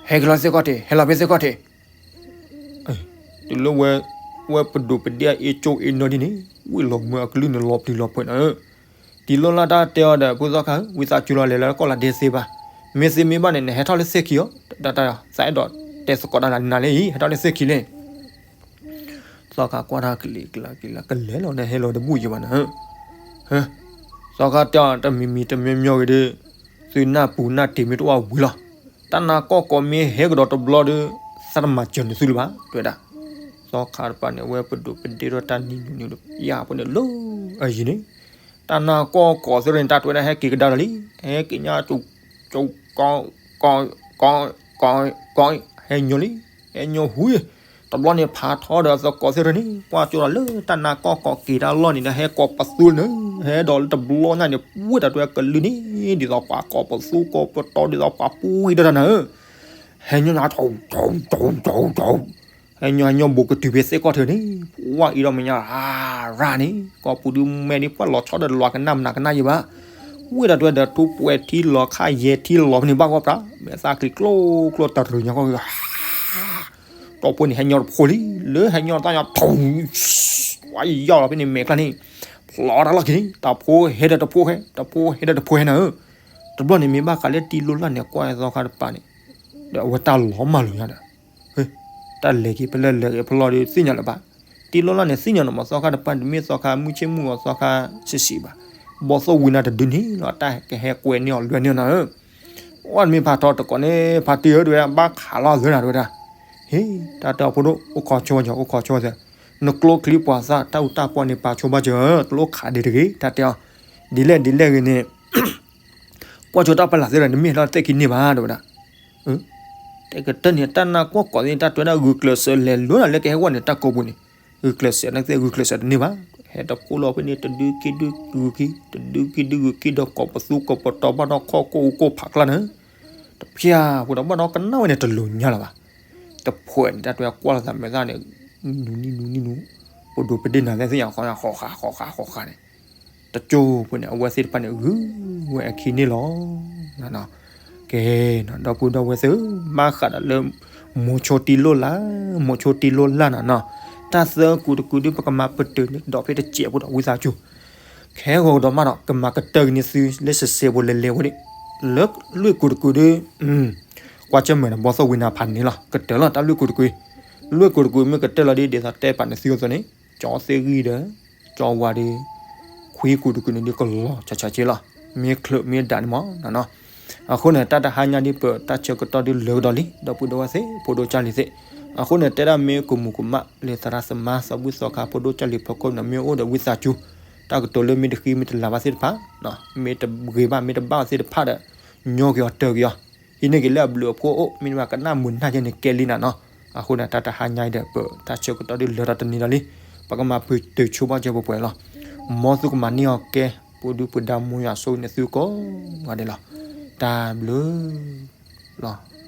ဟဲက့ၤလီၤသ့ၣ်ခီၣ်ထံး ဟဲလီၤဖဲသ့ၣ်ခီၣ်ထံး တုၤလၢဝဲ, ဝဲပဒိးပဒ့ၣ်အအ့ၣ်ကၠိအ့ၣ်နီၢ်ဒ်န့ၣ်, ဝံၣ်လီၤမၢအကလုၢ်န့ၣ်လီၤပျံၤလီၤဖုးနၤဧၢ, တံၤလိၢ်လၢ်တၢ်တဲအီၤဒီး ဖုသီခါဧၢ, ဝံသးစူၤလီၤလဲၤလၢကီၢ်လီၤဒ့သ့ဘၣ်, မ့ၢ်သ့မ့ၢ်ဘၣ်န့ၣ် နဟဲထီၣ်လၢသ့ၣ်ခံအီၤ, တၢ်တၢ်သးအဲၣ်ဒိးတဲသကိးတၢ်နၤလၢအံၤ ဟဲထီၣ်လၢသ့ၣ်ခံလံ သီခါကွၢ်တၢ်ကလံၤကလါကလါ ကလဲၤလီၤန့ၣ်ဟဲလီၤတဘူၣ်ယံၤဘၣ်နၤဧၢ, သီခါတဲအီၤ တမံၤမံၤတမံၤမံၤဂ့ၤဒီး, သုနၢ်ပူၤနၢ်တ့ၤမ့ၢ်တအိၣ်ဝံၤလီၤ, တၢ်နါကီၢ်ကိးမ့ၢ်ဟဲကဒီးတဘျီဒီး, သးတမၤစၢၤနသုလၢၤဘၣ် တဲဝဲဒၣ်, သီခါတပၤန့ၣ် အဝဲပဒိးပဒ့ၣ်ထီၣ်တၢ်နံၤနုၤနံၤဒီး ယါပှၤန့ၣ်လၢအယံၤန့ၣ်, တၢ်နါကီၢ်ကိးသ့ၣ်န့ၣ် တၢ်တဲဝဲဒၣ်ဟဲက့ၤကဒါဒီးလံ, ဟဲက့ၤညါကၠူကၠူကီကီကီ ကီး ကီး ဟဲညီလံ, ဟဲညီဟူ, တဘျီန့ၣ်ဖးထီဒီးသကိးသ့ၣ်တဖၣ်န့ၣ် ကွၢ်ကၠိဒီးလၢတၢ်နါကီၢ်ကီးက့ၤတၢ်လီၢ်န့ၣ်ဒီး ဟဲကိးပသူန့ၣ်, ဟဲဒီးလၢတဘျီညါန့ၣ် ပှဲၤတၢ်တွဲကလုၢ်န့ၣ် ဒ်သိးပှၤကိးပသူကိးပတီၤ ဒ်သိးပှၤပူၤဝံၤဒီးတၢ်နၤဧၢ, ဟဲညီနၤ ထီ ထီ ထီ ထီ ထီ ဟဲညီဟဲညီဘူးကတုၤဖဲသ့ၣ်ကီၢ်ထၢၣ်န့ၣ် ပှၤအံၤဒီးမဲာ်ညါ ရၢ်ရၢ်န့ၣ် ကိးပူၤဒုးမဲာ်ဒ်ပှၤလီၤဆီဒီးလီၤကနၣ်မနၤကနၣ်ယံၤဘၣ်, ဝံၤတၢ်တွဲဒီးထူပှဲၤထံလီၤခါယဲၢ်ထံလီၤဖဲန့ၣ်ဘၣ်ဂီၢ်ပြး မဲာ်သၣ်ချံကျိကျိတရူးညါကီၢ်ဂ့ၤ တီၢ်ဖိန့ၣ်ဟဲညီတဖိလံ, လၢဟဲညီတၢ်ညီ ထီ ဝါယီၤလီၤဖဲန့ၣ်မဲာ်ကျါန့ၣ်, ဖျီတၢ်လီၢ်ခံန့ၣ် တၢ်ဖိဟဲဒီးတဖိဟဲ တၢ်ဖိဟဲဒီးတဖိဟဲနၤဧၢ, တဘျီန့ၣ်မ့ၢ်ဘၣ်ဃးလၢတံၤလိၢ်လၢ်န့ၣ် ကွၢ်သီခါတပၤန့ၣ်, ဒီးအဝဲတၢ်လီၤမၢ်လိာ်ညါဒီး တၢ်လဲၤက့ၤဖဲလဲၣ်လဲၤက့ၤဖဲလဲၣ်ဒီးသ့ၣ်ညါလၢၤဘၣ်, တံၤလိၢ်လၢ်န့ၣ်သ့ၣ်ညါန့ၣ်မ့ၢ်သီခါတပၤ တမ့ၢ်သီခါမုၢ်ဆ့ၣ်မုၢ်ဂီၤသီခါဆံးဆံးဘၣ်, ဘီသိၣ်ဝံနၤတဒုန့ၣ်လီၤ တၢ်ကဟဲကွဲန့ၢ်အီၤလွဲန့ၢ်နၤဧၢ, ဝဲမ့ၢ်ဖးထီတကိးန့ၣ် ဖါတံၢ်ဧၢ တဝဲဒၣ် ဘၣ်ခးလီၤသၢနၤတဝဲဒၣ်, ဟ့ တၢ်တဲအီၤဖိဒိၣ် အိၣ်ခိးဆိဝဲကီး အိၣ်ခိးဆိဝဲသၢ, နကျိချံပှၤသၣ် တၢ်အူတၢ်ပီၢ်န့ၣ် ပာ်ဆိဘၣ်စၢၤ တလိၣ်ခးဒံးတဂ့ၤ တၢ်တဲအီၤ, ဒ်လဲၣ်ဒ်လဲၣ်ဂ့ၤန့ၣ် ကွၢ်ဆိတၢ်ပလၢ်သ့ဒီး နမ့ၢ်ဟဲထီၣ်သ့ၣ်ခံန့ၢ်ဘၣ် တဲဝဲဒၣ်, တဲကတၢၢ်န့ၣ် တၢ်နါကီၢ်ကီးသ့ၣ် တၢ်တွဲဒၣ်ဂုာ်ကျဲးစၢးလဲၤလိၤနၤလၢကဟဲဝဲန့ၣ် တၢ်ကိးပူၤန့ၣ်, ဂုာ်ကျဲးစၢးနသ့ၣ် ဂုာ်ကျဲးစၢးတန့ၢ်ဘၣ်, ဟဲတကိၢ်လီၤဖဲန့ၣ် တဒုခံဒုဂုာ်ခံ တဒုခံဒုဂုာ်ခံဒီးကိးပသူကိးပတီၤဘၣ်ဒီးခီၣ်ကိၢ်အူကိၢ်ဖးကျါန့ၣ်, တဖျၢၣ်ဖိဒီးဘၣ်ဒီးကနၣ်ဝဲန့ၣ်တလိၤညါလၢၤဘၣ်, တဖှဲးန့ၣ် တၢ်တွဲကွၢ်လီၤသးမဲာ်သၣ်န့ၣ် နူနံနူနံနူ, ပဒိးပဒ့ၣ်နၤသ့ၣ်သ့ၣ်ညါ ဃီဃီဃီဃီဃီန့ၣ် တကၠိဖိန့ၣ် အဝဲသ့ၣ်တဖၣ်န့ၣ် ဂုာ်ဝဲအခံန့ၣ်လီၤ. ကဲ, ဒီပုၢ်ဒီဝဲၢ်သ့ၣ်, ဘၣ်ဃးဒီးလၢ မိၤဆိတံၤလိၢ်လၢ်, မိၤဆိတံၤလိၢ်လၢ်နၤနီၤ, တၢ်သၢကူတကူဒုး ပကမၤပတုာ်န့ၣ် ဒီးဖဲတစဲးဖိဒီးဝံသးစူၤ ခဲဂီၤကဒီးမးဒီး ကမၤကတၢၢ်က့ၤန့ၢ်သုလၢစဲးစဲးဖိလဲၤလဲၤဝဲန့ၣ်, လၢလွံၢ်ကူတကူဒုး ကွၢ်ဆၢၣ်မဲာ်ဒီး ဘီသိၣ်ဝံနၤဖးန့ၣ်လီၤ. ကတၢၢ်လီၤ တၢ်လွံၢ်ကူတကူ, လွံၢ်ကူတကူမ့ၢ်ကတၢၢ်လီၤဒ် ဒ်သိးတဲပာ်န့ၢ်သုအသိးန့ၣ်, ကၠီသ့ၣ်ဂံၢ်ဒီး ကၠီဝါဒီး ခွံကူတကူန့ၣ်ဒုး ကလီၤဆးဆးက့လီၤ. မ့ၢ်ချုးမ့ၢ်ဒၣ်န့ၣ်မးနီၤ. အဃိန့ၣ် တၢ်တဟါညါဒ်ပတၢ်ဆၢကတီၢ်ဒုးလၢာ်ကဒီးလံ ဒီပုၢ်ဒီဝဲၢ်သ့ၣ် ဖိဒိၣ်ကၢ်လံၤသ့ၣ်, အဃိန့ၣ် တဲဒၣ်မ့ၢ်ကမူၤကမၣ်လၢသရၣ်သမါသးဘုၣ်သီခါ ဖိဒိၣ်ကၢ်လံၤဖီခိၣ်န့ၣ် မ့ၢ်အိၣ်ဒီးဝံသးစူၤ, တၢ်ကတိၤလၢမ့ၢ်တဃံမ့ၢ်တလၤဘၣ်သ့ၣ်တဖၣ်, မ့ၢ်တဂ့ၤဘၣ်မ့ၢ်တဘၣ်ဘၣ်သ့ၣ်တဖၣ်ဒီး ညီက့ၤအီၤတၢၢ်က့ၤအီၤ, ဟံးန့ၢ်က့ၤလၢအဘျုးအဖှိၣ်အိၣ် မ့တမ့ၢ်ကနၣ်မုာ်နၢ်ယဲန့ၣ်ကဲလံနၤနီၤ. အဃိန့ၣ် တၢ်တဟါညါအံၤဒီး ပတၢ်ဆၢကတီၢ်ဒုးလၢာ်ဒီးတနံၤလီၤလံ, ပကမၤပတုာ်ဆိဘၣ်စၢၤပှဲၤပှဲၤလီၤ. မ်သုကမၤန့ၢ်အီၤကဲ ပူၤဒုပဒါမူယွၤဆိန့ၣ်သုကိးဂၤဒဲးလီၤ. တၢ်ဘျုးလီၤ.